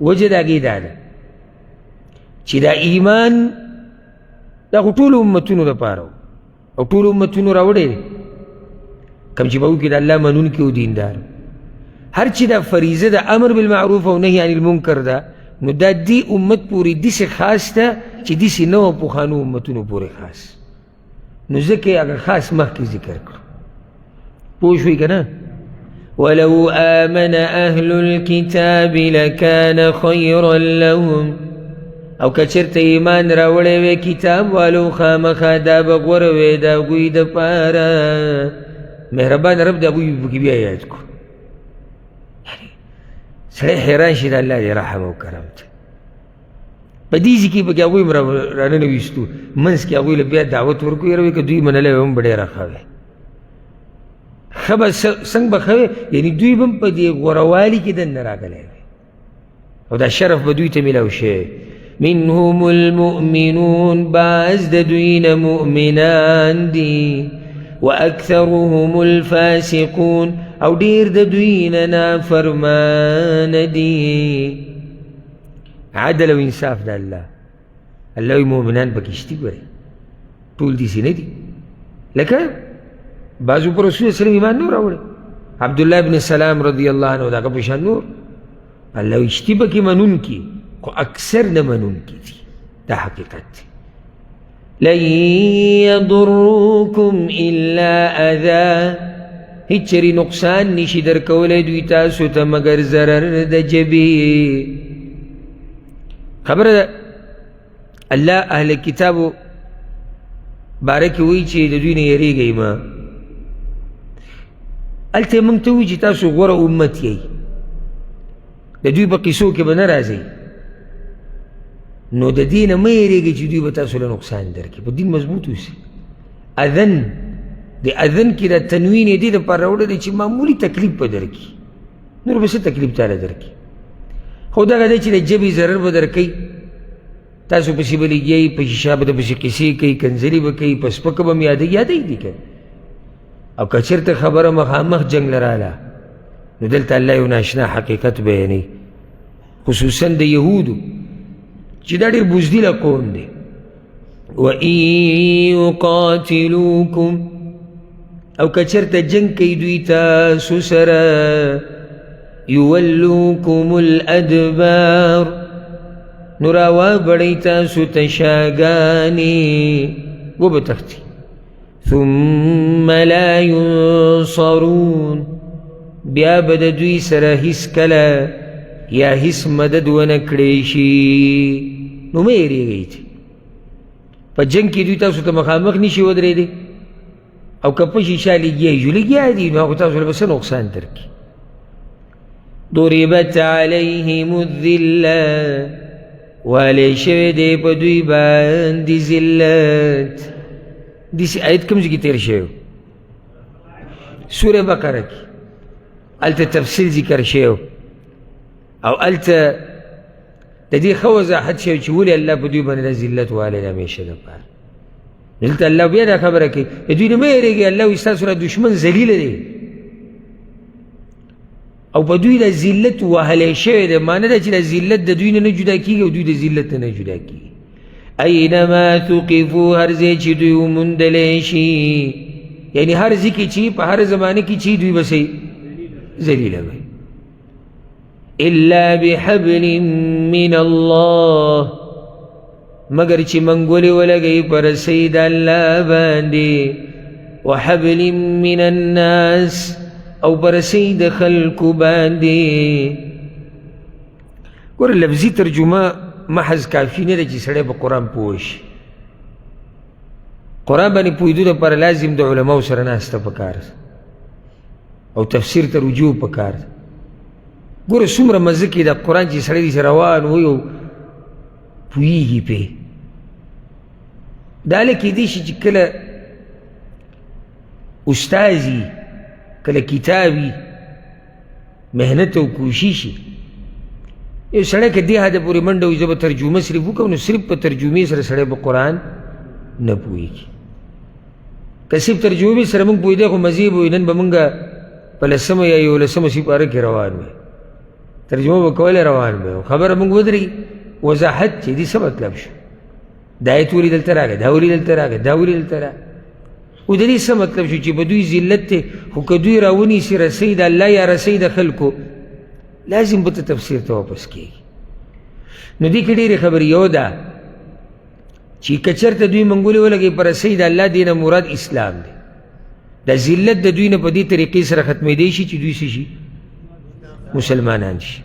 وجه د هغې دا ده چې دا ایمان دا خو ټولو امتونو لپاره او ټولو امتونو راوړی دی، کوم چې به وکړي د الله منونکي او دیندار. هر چې دا فریضه د امر بالمعروف او نهي عن المنکر ده، نو دا دې امت پورې داسې خاص ده چې داسې نه وه پخوانو امتونو پورې خاص. نو ځکه یې هغه خاص مخکې ذکر کړو. پوه شوئ که نه؟ ولو آمن أهل الكتاب لكان خيرا لهم، او که چېرته ایمان راوړی وی کتاب والو، خامخا دا به غوره وی د هغوی دپاره. مهربان رب د هغوی پکې بیا یاد کړو. سړی حیران شي د الله دې رحم او کرم ته. په دې ځای کې پکې هغوی هم راننویستو، منځ کې هغوی له بیا دعوت ورکړو، یاره وایي که دوی منلی وی هم به ډېره ښه وی. ښه به څنګه به ښه وی؟ یعنې دوی به هم په دې غوروالي کې دننه راغلی وی او دا شرف به دوی ته میلاو شي. منهم المؤمنون، بعض د دوی نه مؤمنان دي، واکثرهم الفاسقون، او ډېر د دوی نه نافرمانه دي. عدل او انصاف د الله، الله وایي مؤمنان پکې شتي، ګورئ ټول داسې نه دي. لکه بعضو پر رسول الله ایمان نور راوړی، عبدالله ابن سلام رضی الله عنه د هغه په شان نور الله وایي شتي پکې منونکي، خو اکثر نه منونکي دي. دا حقیقت دی. لن یضروکم الا اذا، هیڅ چېرې نقصان نشي درکولی دوی تاسو ته مګر ضرر د ژبې. خبره ده الله اهل کتابو باره کې وایي چې د دوی نه یېرېږئ مه. هلته یې موږ ته وایي چې تاسو غوره امت یئ، د دوی په قصو کې به نه راځئ، نو د دې نه مه یېرېږئ چې دوی به تاسو له نقصان درکړي. په دین مضبوط اوسئ. اذن د اذن کې د تنوین یې دې دپاره راوړی دی چې معمولي تکلیف به درکړي، نور به څه تکلیف تاله درکړي. خو دغه دی چې د ژبې ضرر به درکوي، تاسو پسې به لګیایي، په شیشه به درپسې قصې کوي، کنځلې به کوي، په سپکه به هم یادوي، یادوي دي که. او که چېرته خبره مخامخ جنګ له راله، نو دلته الله یو ناشنا حقیقت بیانوي، خصوصا د یهودو چې دا ډېر بزدله قوم دی. وَإِن يُقَاتِلُوكُمْ، او که چېرته جنګ کوي دوی تاسو سره، یولوکم الادبار، نو راوابړئ تاسو ته شاګانې، وبه تښتي. ثم لا ينصرون، بیا به د دوی سره هیڅکله یا هیڅ مدد ونه کړی شي. نو مه یېرېږئ چې په جنګ کې دوی تاسو ته مخامخ نشي ودرېدی، او که په شیشه لګیا یو لګیا دي، نو هغه تاسو له به څه نقصان درکړي. ضربت علیهم الذله، والی شوی دی په دوی باندې ذلت. داسې آیت کوم ځای کې تېر شوی؟ سوره بقره کې هلته تفصیل ذکر شوی، او هلته د دې ښه وضاحت شوی چې ولې الله په دوی باندې دا ذلت والی دی همیشه دپاره. دلته الله بیا دا خبره کوي، د دوی نه مه یېرېږئ، الله وایي ستاسو را دښمن ذلیله دی، او په دوی د ذلت وهلی شوی دی. معنی دا چې د ذلت د دوی نه نه جدا کېږي، او دوی د ذلت نه نه جدا کېږي. اینما ثقفو، هر ځای چې دوی وموندلی شي، یعنی هر ځای کې چې په هر زمانه کې چې دوی به څه ذلیله وي. الا بحبل من الله، مګر چې منګولې ولګوي په رسۍ د الله باندې، وحبل من الناس، او په رسۍ د خلکو باندې. ګوره لفظي ترجمه محض کافي نه ده چې سړی په قرآن پوه شي. قرآن باندې پوهېدو دپاره لازم د علماو سره ناسته پکار ده، او تفسیر ته رجوع پکار ده. ګوره څومره مزه کې د قرآن چې سړی داسې روان وي او پوهېږي پرې. دا هله کېدای شي چې کله استاذ وي، کله کتاب وي، محنت او کوشش وي. یو سړی که دې حده پورې منډه وي زه به ترجمه صرف وکړم، نو صرف په ترجمې سره سړی په قرآن نه پوهېږي. که صرف ترجمې سره موږ پوهېدی خو مزې به وي، نن به موږ په لسمه یا یولسمه سپاره کې روان وي، ترجمه به کولی روان به، خبره موږ ودرېږي. وضاحت چې دې څه مطلب شو، دا آیت ولې دلته راغی، دا ولې دلته راغی، دا ولې دلته راغی، او د دې څه مطلب شو چې په دوی ذلت دی، خو که دوی راونیسي رسۍ د الله یا رسۍ د خلکو، لازم به ته تفسیر ته واپس کېږي. نو دې کې ډېرې خبرې. یو دا چې که چېرته دوی منګولې ولګوي په رسۍ د الله، دې نه مراد اسلام دی. د ذلت د دوی نه په دې طریقې سره ختمېدی شي چې دوی څه شي؟ مسلمانان شي.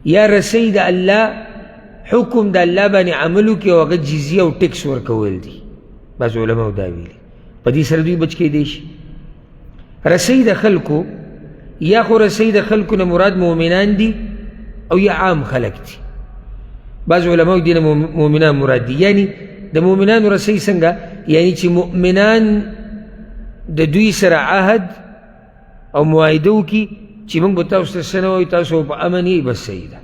یا رسۍ د الله حکم د الله باندې عمل وکړي او هغه جزیه او ټکس ورکول دي. بعض علماو دا ویلي، په دې سره دوی بچ کېدی شي. رسۍ د خلکو، یا خو رسۍ د خلکو نه مراد مؤمنان دي او یا عام خلک دي. بعض علماو دې نه مؤمنان مراد دي، یعنی د مؤمنانو رسۍ څنګه؟ یعنی چې مؤمنان د دوی سره عهد او معاهده وکړي چې موږ به تاسو ته څه نه وایو، تاسو په امن یئ، بس صحیح ده.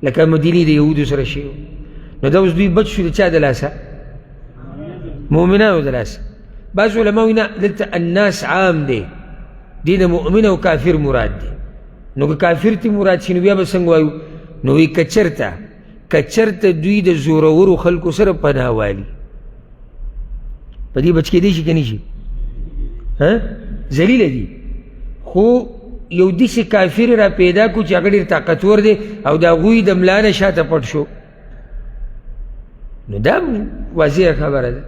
لکه مدینې د یهودو سره شوي. نو دا اوس دوی بچ شو د چا د لاسه؟ مؤمنانو د لاسه. بعض علما وایي نه، دلته الناس عام دی، دې د مؤمن او کافر مراد دی. نو که کافر تی مراد شي نو بیا به څنګه وایو؟ نو وایي که چېرته دوی د زورورو خلکو سره پناه والي، په دې بچ کېدی شي که نه شي؟ ذلیله دي، خو یو داسې کافر را پیدا کړو چې هغه ډېر طاقتور دی او د هغوی د ملا نه شاته پټ شو، نو دا واضحه خبره ده.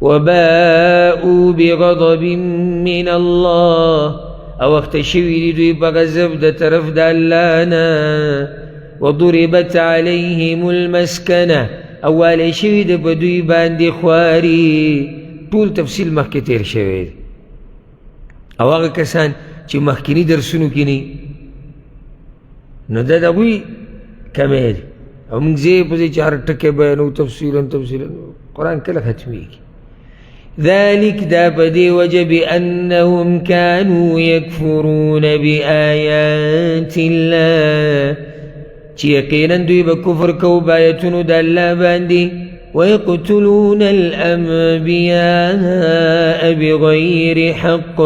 وباءوا بغضب من الله، او اخته شوي دي دوی په غضب د طرف د الله نه. وضربت علیهم المسکنه، او والی شوي ده په دوی باندې خواري. ټول تفصیل مخکې تېر شوی دی. او هغه کسان چې مخکیني درسونو کې نه، نو دا د هغوی کمی دی. او موږ ځای په ځای چې هر ټکی بیانوو تفصیلا تفصیلا، قرآن کله ختمېږي؟ ذلك دا په دې وجه بأنهم كانوا يكفرون بآيات الله، چې یقینا دوی به کفر کوو په آیتونو د الله باندې، ويقتلون الأنبياء بغير حق،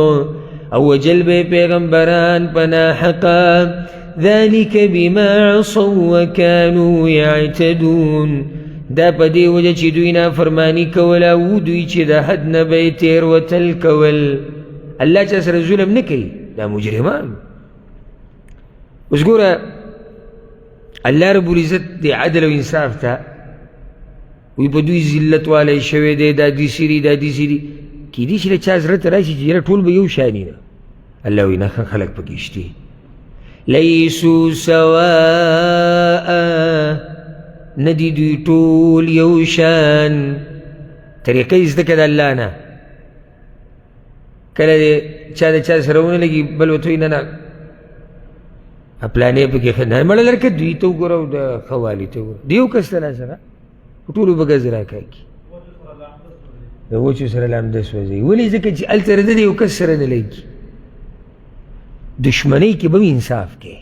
او وژل به یې پیغمبران په ناحقه. ذلك بما عصوا وكانوا يعتدون، دا په دې وجه چې دوی نافرماني کوله او دوی چې د حد نه به یې تېروتل کول. الله چا سره ظلم نه کوي، دا مجرمان. اوس ګوره الله رب العزت د عدل او انصاف ته وی په دوی ذلت والی شوی دی، دا داسې دي، دا داسې دي. کیدای شي له چا زړه ته راشي چې یاره ټول به یو شان نه. الله وایي نه، ښه خلک پکې شته. لیسو سواء، نه دي دوی ټول یو شان. طریقه یې زده کړه د الله نه. کله دې چا د چا سره ونه لګي، بل ورته وایي نه نه پلانې پکې ښه نه، مړه لرکه دوی ته وګوره او د ښه والي ته وګوره، د یو کس ته سره ټولو به ګز راکاږي، د وچو سره لامده سوځوي. ولې؟ ځکه چې هلته د یو کس سره نه لګي. دشمنۍ کې به هم انصاف کوي،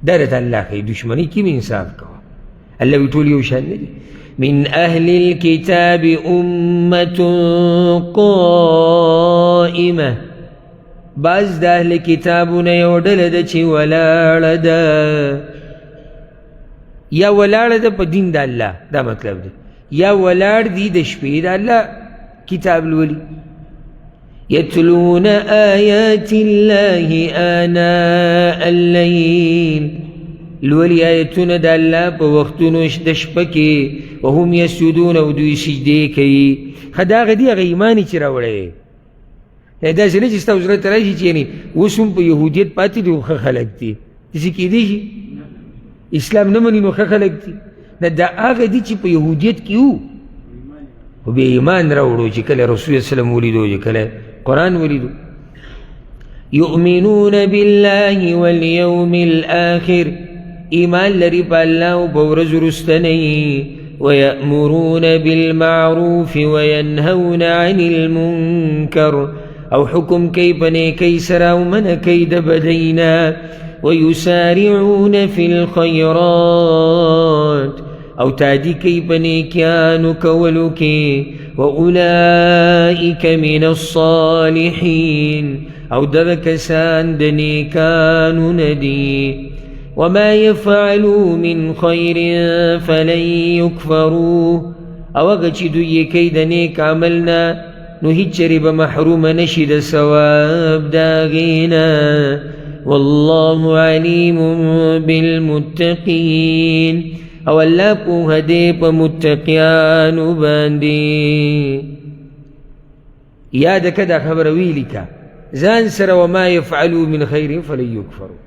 دا درته الله ښایي، دشمنۍ کې هم انصاف کوه. الله وایي ټول یو شان نه دي. من أهل الكتاب أمة قائمة، بعض د اهل کتابونه یو ډله ده چې ولاړه ده، یا ولاړه ده په دین د الله، دا مطلب دی، یا ولاړ دي د شپې د الله کتاب لولي. يتلون آيات الله آناء الليل، لولي آیتونه د الله په وختونو د شپه کې، وهم یسجدون، او دوی سجدې کوي. ښه دا هغه دي، هغه ایمان یې چې راوړی دی. داسې نه چې ستا زړه ته راشي چې یعنې اوس هم په یهودیت پاتې دي خو ښه خلک دي، داسې کېدی شي اسلام نه مني نو ښه خلک دي. نه، دا هغه دي چې په یهودیت کې وو خو بیا ایمان راوړو، چې کله رسول الله وسلم ولیدو، چې کله قرآن ولیدو. یؤمنون بالله والیوم الآخر، ایمان لري په الله او په ورځ وروستنۍ. ويأمرون بالمعروف وينهون عن المنكر، او حکم کوي په نیکۍ سره او منع کوي د بدۍ نه. ويسارعون في الخيرات، او تعدي کوي په نیکیانو کولو کې. وأولئک من الصالحین، او دغه کسان د نیکانو نه دي. وما يفعلوا من خير فلن يكفروه، او هغه چې دوی یې کوي د نیک عمل نه نو هیڅ چېرې به محرومه نه شي د ثواب د هغې نه. والله علیم بالمتقین، او الله پوهه دی په متقیانو باندې. یاده که دا خبره ویلیکه ځان سره، وما يفعلوا من خیر فلن یکفروا.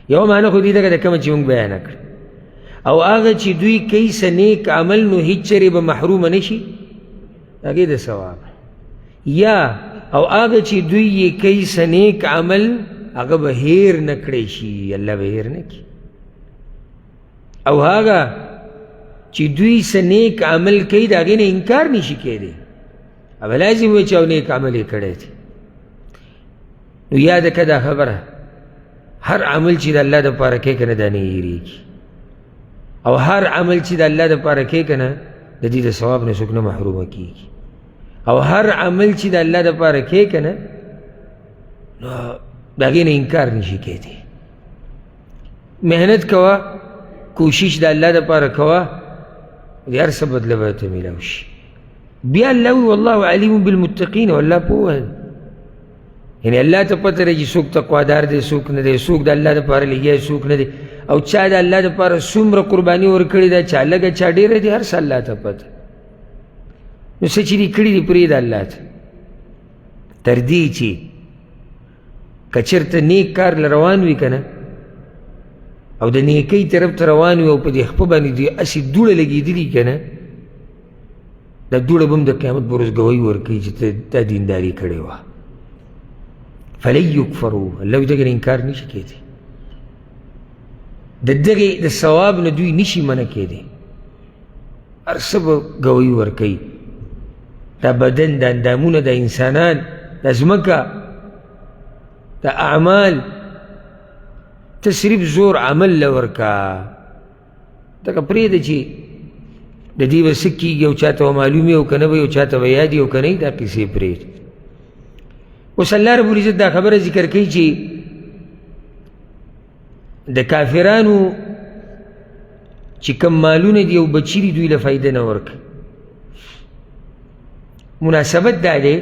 یو معنی خو دې دغه د کومه چې موږ بیانه کړه، او هغه چې دوی کوي څه نیک عمل نو هیڅ چېرې به محرومه نه شي هغې د ثواب، یا او هغه چې دوی یې کوي څه نیک عمل هغه به هېر نه کړی شي، الله به هېر نه کړي. او هغه چې دوی څه نیک عمل کوي د هغې نه انکار نه شي کېدی، هغه لازم وي چې او نیک عمل یې کړی دی. نو یاده که دا خبره، هر عمل چې د الله دپاره کوې که نه دا نه هېرېږي، او هر عمل چې د الله دپاره کوې که نه د دې د ثواب نه څوک نه محرومه کېږي، او هر عمل چې د الله دپاره کوې که نه نو د هغې نه انکار نشي کېدی. محنت کوه، کوشش د الله دپاره کوه، د هر څه بدله به ته میلاو شي. بیا الله وایي والله علیم بالمتقین، او الله پوه دی، یعنې الله ته پته ده چې څوک تقوادار دی څوک نه دی، څوک د الله دپاره لګیا دی څوک نه دی، او چا د الله دپاره څومره قرباني ورکړې ده، چا لږه چا ډېره دی، هر څه الله ته پته. نو څه چې دې کړي دي پرېږده الله ته، تر دې چې که چېرته نیک کار له روان وي که نه، او د نیکۍ طرف ته روان وي او په دې خپه باندې دوی هسې دوړه لګېدلي که نه، دا دوړه به هم د قیامت په ورځ ګواهي ورکوي چې ته دا دینداري کړې وه. فلن یکفرو، الله وایي دغې نه انکار نشي کېدی، د دغې د ثواب نه دوی نشي منع کېدی، هر څه به ګواهي ورکوي. دا بدن، دا اندامونه، دا انسانان، دا ځمکه، دا اعمال، ته صرف زور عمل له ورکا، دغه پرېږده چې د دې به څه کېږي او چاته به معلوم او که نه به او چاته به یاد او که نه، دا قصې پرېږده. اوس الله رب العزت دا خبره ذکر کوي چې د کافرانو چې کوم مالونه دي او بچي دي دوی له فایده نه ورکوي. مناسبت دا دی،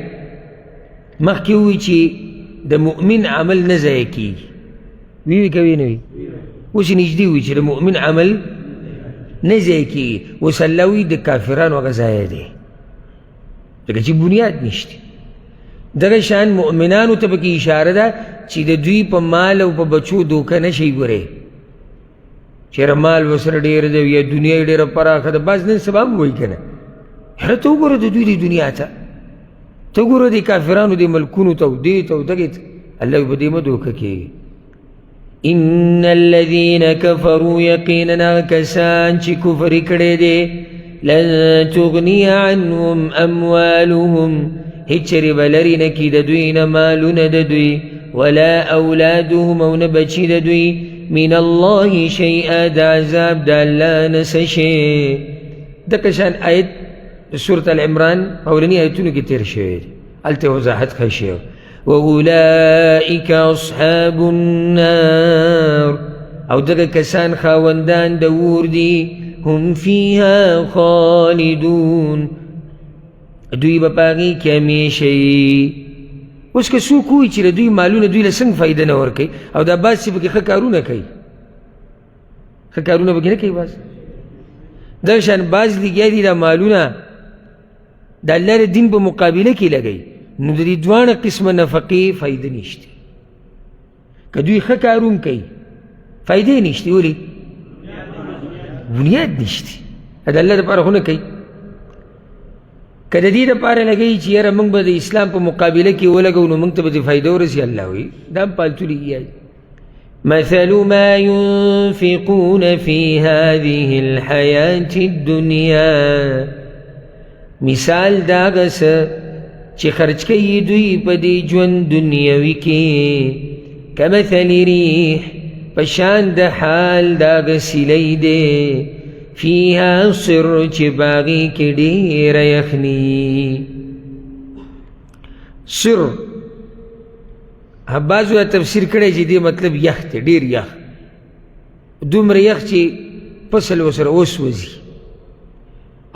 مخکې ووایي چې د مؤمن عمل نه ضایع کېږي، وی وي که وی نه وي؟ اوس یې نږدې وي چې د مؤمن عمل نه ضایع کېږي. اوس الله وایي د کافرانو هغه ضایع دی، ځکه چې بنیاد نشته. دغه شان مؤمنانو ته پکې اشاره ده چې د دوی په مال او په بچو دوکه نه شي ګورې، چېرې مال ورسره ډېر دی یا دنیا یې ډېره پراخه ده. بعض نن سبا هم وایي که نه، یاره ته وګوره د دوی دې دنیا ته، ته ګوره دې کافرانو دې ملکونو ته او دې ته او دغې ته. الله وایي په دې مه دوکه کېږي. ان الذين كفروا یقینا کسان چې کفر یې کړی دی، لن تغنی عنهم اموالهم، هېڅ چېرې به لرې نه کړي د دوی نه مالونه د دوی، ولا اولادهم او نه بچي د دوی، من الله شیئا، د عذاب د الله نه څه شی. دغه شان آیت د سورة العمران په اولني آیتونو کې تېر شوی دی، هلته وضاحت ښه شوی. واولئک اصحاب النار، او دغه کسان خاوندان د اور دي، هم فیها خالدون، دوی به په هغې کې همیشه وي. اوس که څوک ووایي چې د دوی مالونه دوی له څنګه فایده نه ورکوي، او دا بعض چې پکې ښه کارونه کوي، ښه کارونه پکې نه کوي، بعض دغه شان بعض لګیا دي دا مالونه د الله د دین په مقابله کې لګوي، نو د دې دواړه قسمه نفقې فایده نشته. که دوی ښه کارونه کوي فایدې نشته، ولې؟ بنیاد نشته، د الله دپاره خو نه کوي. که د دې دپاره لګوي چې یاره موږ به د اسلام په مقابله کې ولګوو نو موږ ته به دې فایده ورسي، الله وایي دا هم پالتو لګیا دي. مثل ما ينفقون في هذه الحياة الدنيا، مثال د هغه څه چې خرج کوي دوی په دې ژوند دنیوي کې، کمثل ریح، په شان د حال د هغه سیلۍ دی، فیها صر، چې په هغې کې ډېره یخني. صر بعضو دا تفسیر کړی چې دې مطلب یخ دی، ډېر یخ، دومره یخ چې فصل ورسره وسوځي،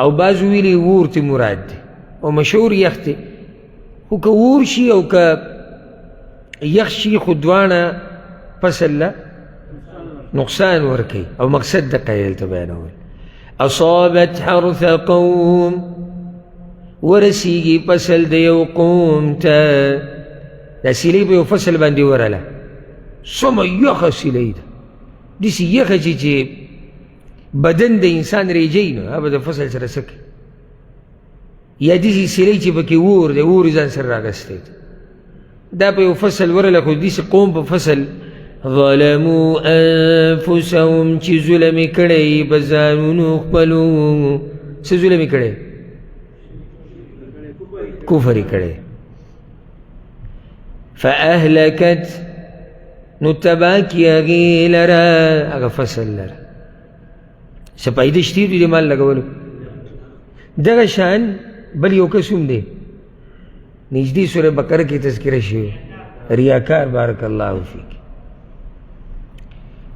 او بعضو ویلي اور ترې مراد دی، او مشهور یخ دی. خو که اور شي او که یخ شي خو دواړه فصل له نقصان ورکوي، او مقصد دقه یې دلته بیانول. اصابت حرث قوم، ورسیږي فصل د یو قوم ته. دا سیلۍ په یو فصل باندې ورله، څومره یخه سیلۍ ده، داسې یخه چې بدن د انسان ریجوي، نو هغه به د فصل سره څه کوي؟ یا داسې سیلۍ چې پکې اور دی، اور یې ځان سره راغستی دی، دا په یو فصل ورله، خو داسې قوم په فصل ظلموا انفسهم، چې ظلم یې کړی په ځانونو خپلو. څه ظلم یې کړی؟ کفر یې کړی. فأهلکت، نو تباه کړي هغې لره، هغه فصل لره. څه فایده شته دوی د مال لګولو؟ دغه شان بل یو کس هم دی، نږدې سوره بقره کې تذکره شوې، ریاکار. بارک الله فیک.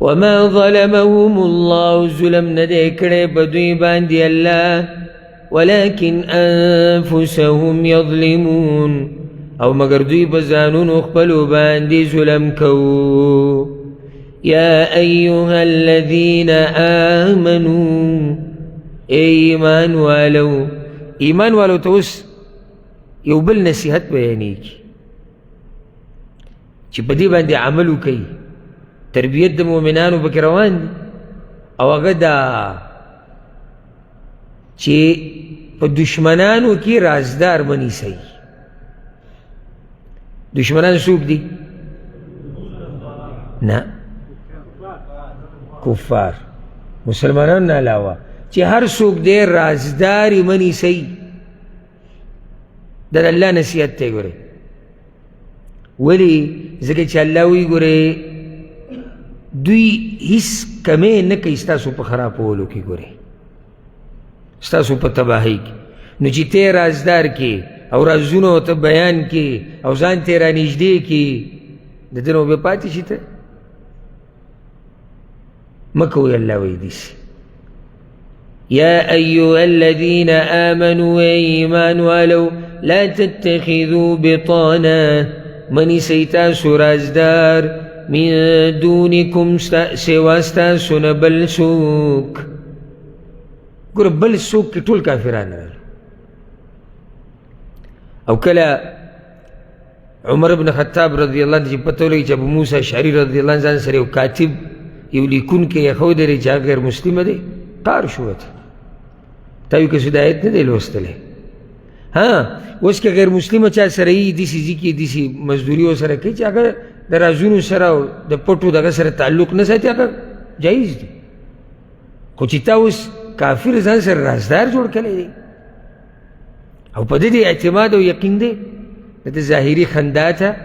وما ظلمهم الله، ظلم نه دی کړی په دوی باندې الله، ولكن انفسهم یظلمون، او مګر دوی په ځانونو خپلو باندې ظلم کوو. یا ایها الذین آمنو، ای ایمان والو، ایمان والو ته اوس یو بل نصیحت بیانېږي چې په دې باندې عمل وکړئ. تربیت د مؤمنانو پکې روان دي. او هغه دا چې په دشمنانو کې رازدار مه نیسئ. دشمنان څوک دي؟ نه، کفار، مسلمانانو نه علاوه چې هر څوک دی رازدار یې مه نیسئ. دا د الله نصیحت دی. ګورئ ولې؟ ځکه چې الله وایي ګورئ دوی هیڅ کمی نه کوي ستاسو په خرابولو کې، ګورئ ستاسو په تباهۍ کې. نو چې ته رازدار کې او رازونه ورته بیان کې او ځان ته یې رانږدې کې، د ده نه به پاتې شي. ته مه کوئ. الله وایي داسې يا أيها الذين آمنوا إيمان والو لا تتخذوا بطانا مني سيتاسو رازدار من دونكم سوا ستاسو نه بل څوک. ګوره بل څوک کې ټول کافران راغلي. او کله عمر بن خطاب رضی الله عنه چې پته ولګي چې ابو موسی اشعري رضی الله عنه ځان سره یو کاتب یو لیکونکی یې ښودلی دی چې هغه غیر مسلمه دی، قار شو ورته. تا وایي که څه دا آیت نه دی لوستلی. ها اوس که غیر مسلمه چا سره یي داسې ځي کې داسې مزدوري ورسره کوي چې هغه د رازونو سره او د پټو دغه سره تعلق نه ساتي، هغه جایز دی. خو چې تا اوس کافر ځان سره رازدار جوړ کړی دی او په دې اعتماد او یقین دی، د ده ظاهري خندا ته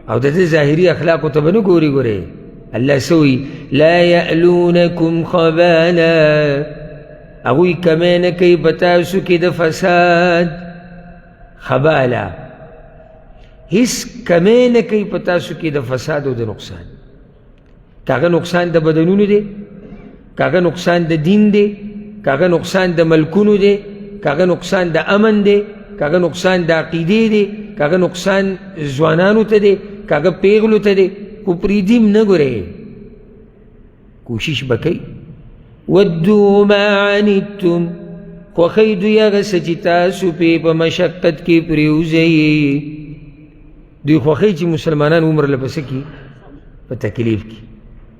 او د ده ظاهري اخلاقو ته به نه ګوري. ګورې الله څه وایي؟ لا یألونکم خبالا، هغوی کمی نه کوي په تاسو کې د فساد. خبالا هیڅ کمی نه کوي په تاسو کې د فساد او د نقصان. که هغه نقصان د بدنونو دی، که هغه نقصان د دین دی، که هغه نقصان د ملکونو دی، که هغه نقصان د امن دی، که هغه نقصان د عقیدې دی، که هغه نقصان ځوانانو ته دی، که هغه پیغلو ته دی، خو پرېږدي هم نه. ګورې کوشش به کوي. ودو ما عنتم، خوښوي دوی هغه څه چې تاسو پرې په مشقت کې پرېوځئ. دوی خوښوي چې مسلمانان عمر له په څه کې په تکلیف کې.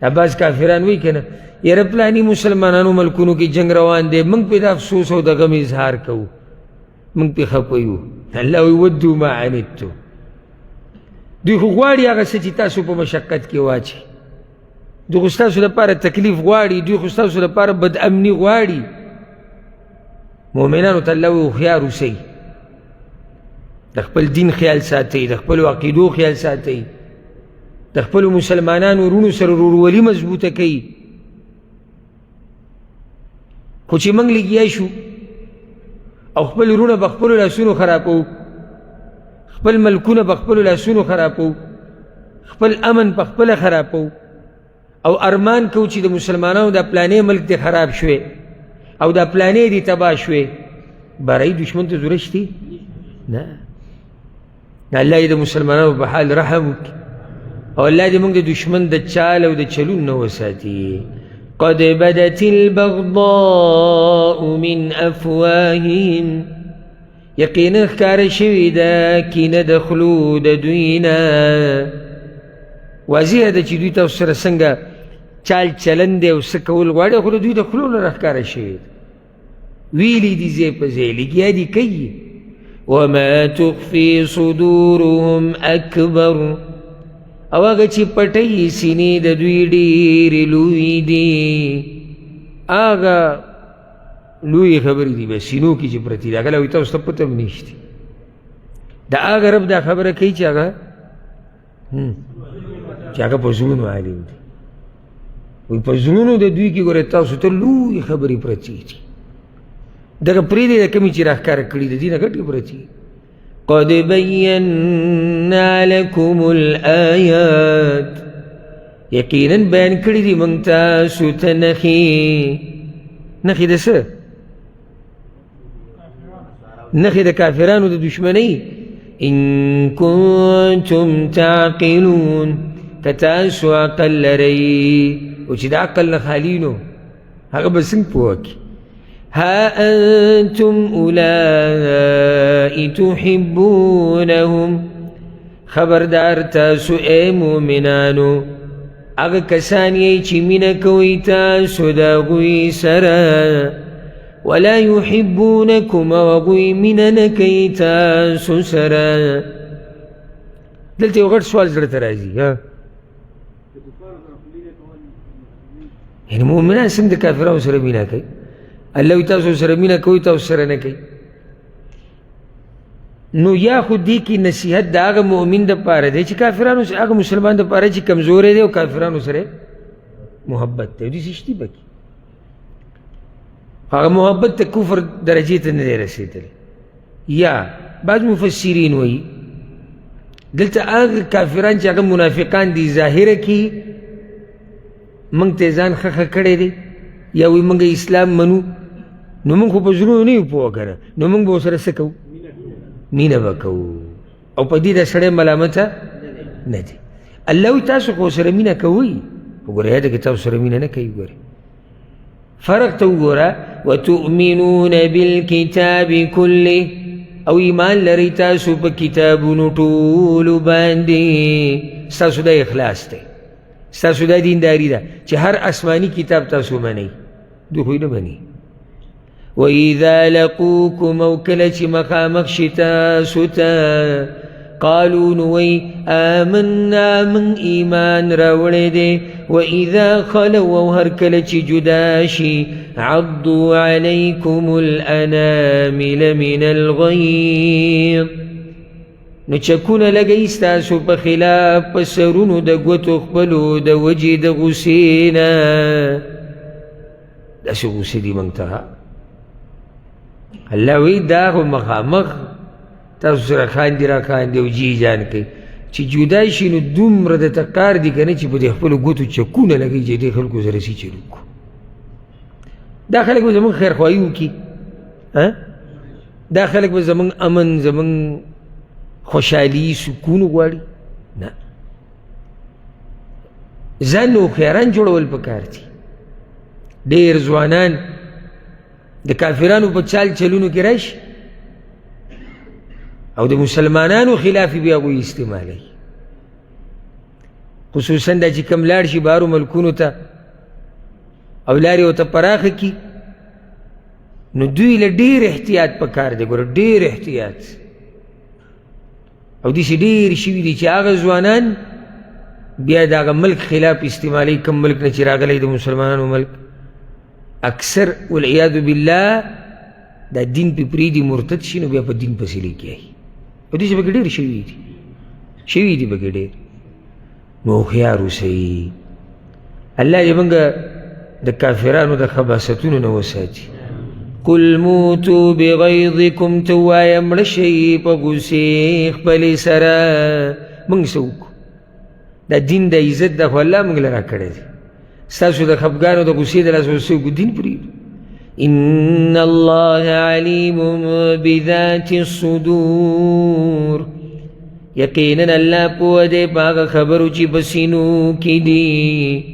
دا بعض کافران وایي که نه، یاره پلاني مسلمانانو ملکونو کې جنګ روان دی، موږ پرې د افسوس او د غم اظهار کوو، موږ پرې خفه یو. الله وایي ودو ما عنتم، دوی خو غواړي هغه څه چې تاسو په مشقت کې واچي. دوی خو ستاسو لپاره تکلیف غواړي، دوی خو ستاسو لپاره بد امني غواړي. مؤمنانو ته الله وایي هوښیار اوسئ، د خپل دین خیال ساتئ، د خپلو عقیدو خیال ساتئ، د خپلو مسلمانانو وروڼو سره ورورولي مضبوطه کوي. خو چې موږ لګیا شو او خپل وروڼه په خپلو لاسونو خرابوو، خپل ملکونه په خپلو لاسونو خرابوو، خپل امن په خپله خرابوو، او ارمان کوو چې د مسلمانانو دا پلانې ملک دې خراب شوی او دا پلانې دې تباه شوی، برای دښمن ته ضرورت شته نه. الله دې د مسلمانانو په حال رحم وکړي او الله دې موږ د دښمن د چال او د چلون نه وساتي. قد بدت البغضاء من افواههم، یقینا ښکاره شوې ده کینه د خولو د دوی نه. واضحه ده چې دوی تاسو سره څنګه چال چلند دی او څه کول غواړي، خو د دوی د خولو نه راښکاره شوې ده. ویلي دي ځای په ځای لګیا دي کوي. وما تخفي صدورهم اکبر، او هغه چې پټوي سینې د دوی ډېرې لویې دي. هغه لویې خبرې دي بس سینو کې چې پرتې دي، هغه لا وایي تاسو ته پته هم نشته. د هغه رب دا خبره کوي چې هغه چې هغه په زړونو عالم دی. وایي په زړونو د دوی کې ګوره تاسو ته لویې خبرې پرتې دي. دغه پرېږدئ د کومې چې راښکاره کړي د دې نه غټې پرتې. قد بینا لکم الآیات، یقینا بیان کړي دي موږ تاسو ته نښې. نښې د څه؟ نښې د کافرانو د دښمنۍ. ان کنتم تعقلون، که تاسو عقل لرئ. او چې د عقل نه خالي نو هغه به څنګه پوه کړي؟ ها انتم اولئ تحبونهم، خبردار تاسو ای مؤمنانو هغه کسان یئ چې مینه کوئ تاسو د هغوی سره، ولا یحبونکم، او هغوی مینه نه کوي تاسو سره. دلته یو غټ سوال زړه ته راځي، یعنې مؤمنان څنګه د کافرانو سره مینه کوي؟ الله وایي تاسو سره مینه کوي، تاسو سره نه کوي. نو یا خو دې کې نصیحت د هغه مؤمن دپاره دی چې کافرانو سره، هغه مسلمان دپاره چې کمزوری دی او کافرانو سره محبت دی، داسې شتي پکې هغه محبت ته کفر درجې ته نه دی رسېدلی. یا بعض مفسرین وایي دلته هغه کافران چې هغه منافقان دي، ظاهره کې موږ ته ځان ښه ښه کړی دی، یا وایي موږ اسلام منو، نو موږ خو په زړونو نه یو پوه که نه، نو موږ به ورسره څه کوو؟ مینه به کوو، او په دې دا سړی ملامته نه دی. الله وایي تاسو خو ورسره مینه کوئ، خو ګوره یاده کړئ تاسو سره مینه نه کوي. ګورئ فرق ته وګوره، وتؤمنون بالکتاب کله، او ایمان لرئ تاسو په کتابونو ټولو باندې. ستاسو دا اخلاص دی، ستاسو دا دینداري ده چې هر آسماني کتاب تاسو منئ، دوی خو یې نه مني. وإذا لقوكم، او کله چې مخامخ شي تاسو ته، قالوا نو وایي آمنا، موږ ایمان راوړی دی. وإذا خلو، او هر کله چې جدا شي، عضوا علیکم الأنامل من الغیظ، نو چکونه لګوي ستاسو په خلاف په سرونو د ګوتو خپلو د وجې د غصې نه. داسې غصې دي موږ ته. الله وایي دا خو مخامخ تاسو سره خاندي را خاندي او جی جان کوي، چې جدا شي نو دومره درته کار دي که نه چې په دې خپلو ګوتو چکونه لګوي چې دې خلکو سره څه چل وکړو. دا خلک به زموږ خیرخواهي وکړي، دا خلک به زموږ امن، زموږ خوشحالي، سکون غواړي؟ نه، ځان هوښیاران جوړول پکار دي. ډېر ځوانان د کافرانو په چال چلونو کې راشي او د مسلمانانو خلاف بیا هغوی استعمالوي، خصوصا دا چې کوم لاړ شي بهرو ملکونو ته او لارې ورته پراخه کړي، نو دوی له ډېر احتیاط پکار دی. ګوره ډېر احتیاط. او داسې ډېر شوي دي چې هغه ځوانان بیا د هغه ملک خلاف استعمالوي، کوم ملک نه چې راغلی د مسلمانانو ملک، اکثر والعیاذ بالله دا دین پې پرېږدي، مرتد شي، نو بیا په دین پسې لګیا وي. او داسې پکې ډېر شوي دي، شوي دي پکې ډېر. نو هوښیار اوسئ. الله دې موږ د کافرانو د خباستونو نه وساتي. قل موتو بغیظکم، ته ووایه مړه شئ په غصې خپلې سره. موږ څه وکړو؟ دا دین د عزت د خو الله موږ له راکړی دی، ستاسو د خفګانو د غصې د لاسه اوس څه وکړو؟ دین پرېږدو. ان الله علیم بذات الصدور، یقینا الله پوه دی په هغه خبرو چې په سینو کې دي.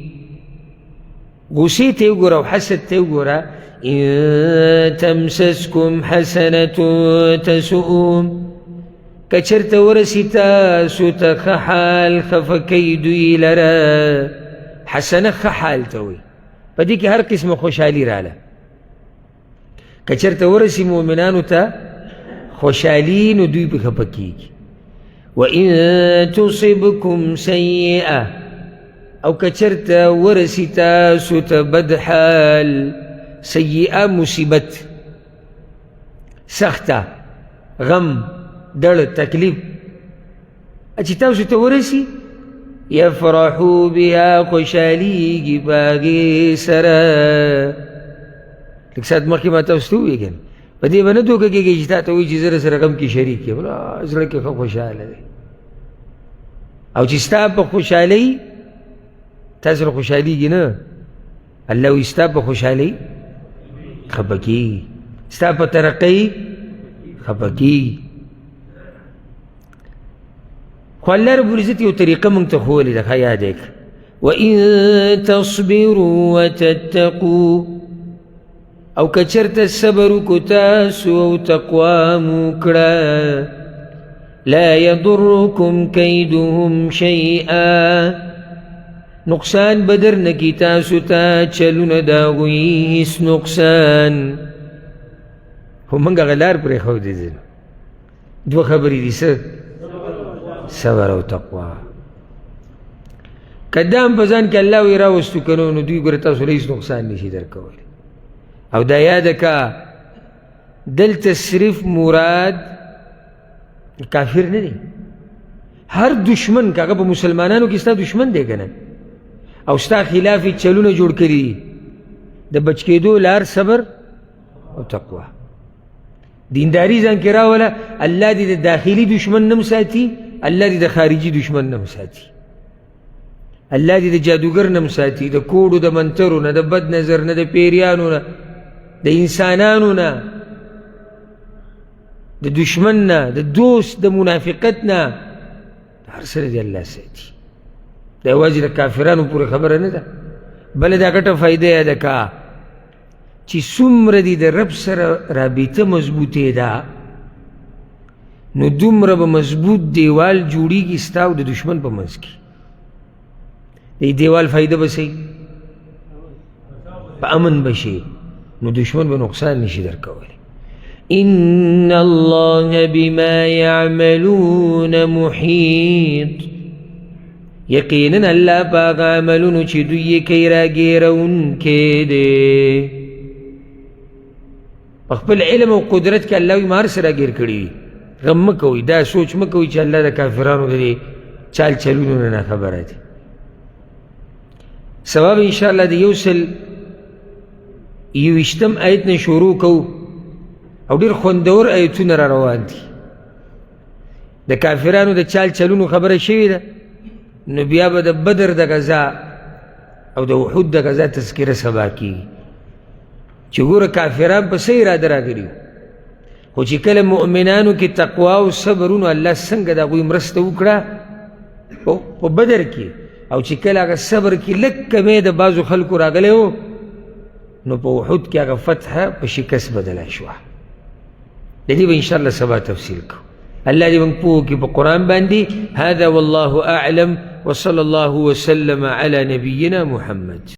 غصې ته وګوره او حسد ته وګوره. ان تمسسکم حسنة تسؤهم، که چېرته ورسي تاسو ته ښه حال، خفه کوي دوی لره. حسنه ښه حال ته وایي، په دې کې هر قسمه خوشحالي راله. که چېرته ورسي مؤمنانو ته خوشحالي، نو دوی پې خفه کېږي. وإن تصبکم سیئه، او که چېرته ورسي تاسو ته بد حال، سیئه مصیبت، سخته، غم، دړ، تکلیف، چې تاسو ته ورسي، یفرحو بها، خوشحالیږي په هغې سره. لږ ساعت مخکې ما تاسو ته وویل که نه، په دې به نه دوکه کېږي چې تا ته وایي چې زه سره غم کې شریک یم، زړه کې ښه خوشحاله دی. او چې ستا په خوشحالۍ تا سره خوشحالېږي نه، الله وایي ستا په خوشحالۍ خفه کېږي، ستا په ترقۍ خفه کېږي. خو الله رب العزت یو طریقه موږ ته ښوولې ده، ښه یاد یې کړه. وإن تصبروا وتتقوا، او که چېرته صبر وکړو تاسو او تقوا مو کړه، لا یضرکم کیدهم شیئا، نقصان به درنه کړي تاسو ته چلونه د هغوی هېڅ نقصان. خو موږ هغه لار پرېښودې ده. دوه خبرې دي، څه؟ صبر او تقوا. که دا هم په ځان کې الله وایي راوستو که نه، نو دوی ګوره تاسو له هېڅ نقصان نشي درکولی. او دا یاده که دلته صرف مراد کافر نه دی، هر دشمن که هغه په مسلمانانو کې ستا دشمن دی که نه، او ستا خلاف یې چلونه جوړ کړي دي، د بچ کېدو لار صبر او تقوا. دینداری ځان کې راوله، الله دې د داخلي دشمن نه ساتي، الله دې د خارجي دشمن نه ساتي، الله دې د جادوګر نه ساتي، د کوډو د منترو نه، د بد نظر نه، د پیریانو نه، د انسانانو نه، د دشمن نه، د دوست د منافقت نه، هر څه دې الله ساتي. دا یوازې د کافرانو پورې خبره نه ده، بله دا غټه فایده یاده که چې څومره دې د رب سره رابطه مضبوطې ده، نو دومره به مضبوط دیوال جوړیږي ستا او د دشمن په منځ کې. د دې دیوال فایده به څه؟ په امن به شي، نو دشمن به نقصان نشي درکولی. إن الله بما يعملون محيط. یقینا الله په هغه عملونو چې دوی یې کوي راګېروونکی دی. په خپل علم او قدرت کې الله وایي ما هر څه راګېر کړي دي، غم مه کوئ، دا سوچ مه کوئ چې الله د کافرانو د دې چال چلونو نه ناخبره دی. سبا به انشاءالله د 121 آیت نه شروع کوو، او ډېر خوندور آیتونه را روان دي. د کافرانو د چال چلونو خبره شوې ده، نو بیا به د بدر د غذا او د احد د غذا تذکره سبا کېږي چې ګوره کافران په څه اراده راغلي، خو چې کله مؤمنانو کې تقوا او صبر نو الله څنګه د هغوی مرسته وکړه په بدر کې، او چې کله هغه صبر کې لږ کمی د بعضو خلکو راغلی و، نو په احد کې هغه فتح په شکست بدله شوه. د دې به انشاءالله سبا تفصیل کوو. الله دې موږ پوه کړي په قرآن باندې. هذا والله أعلم، وصلى الله وسلم على نبينا محمد.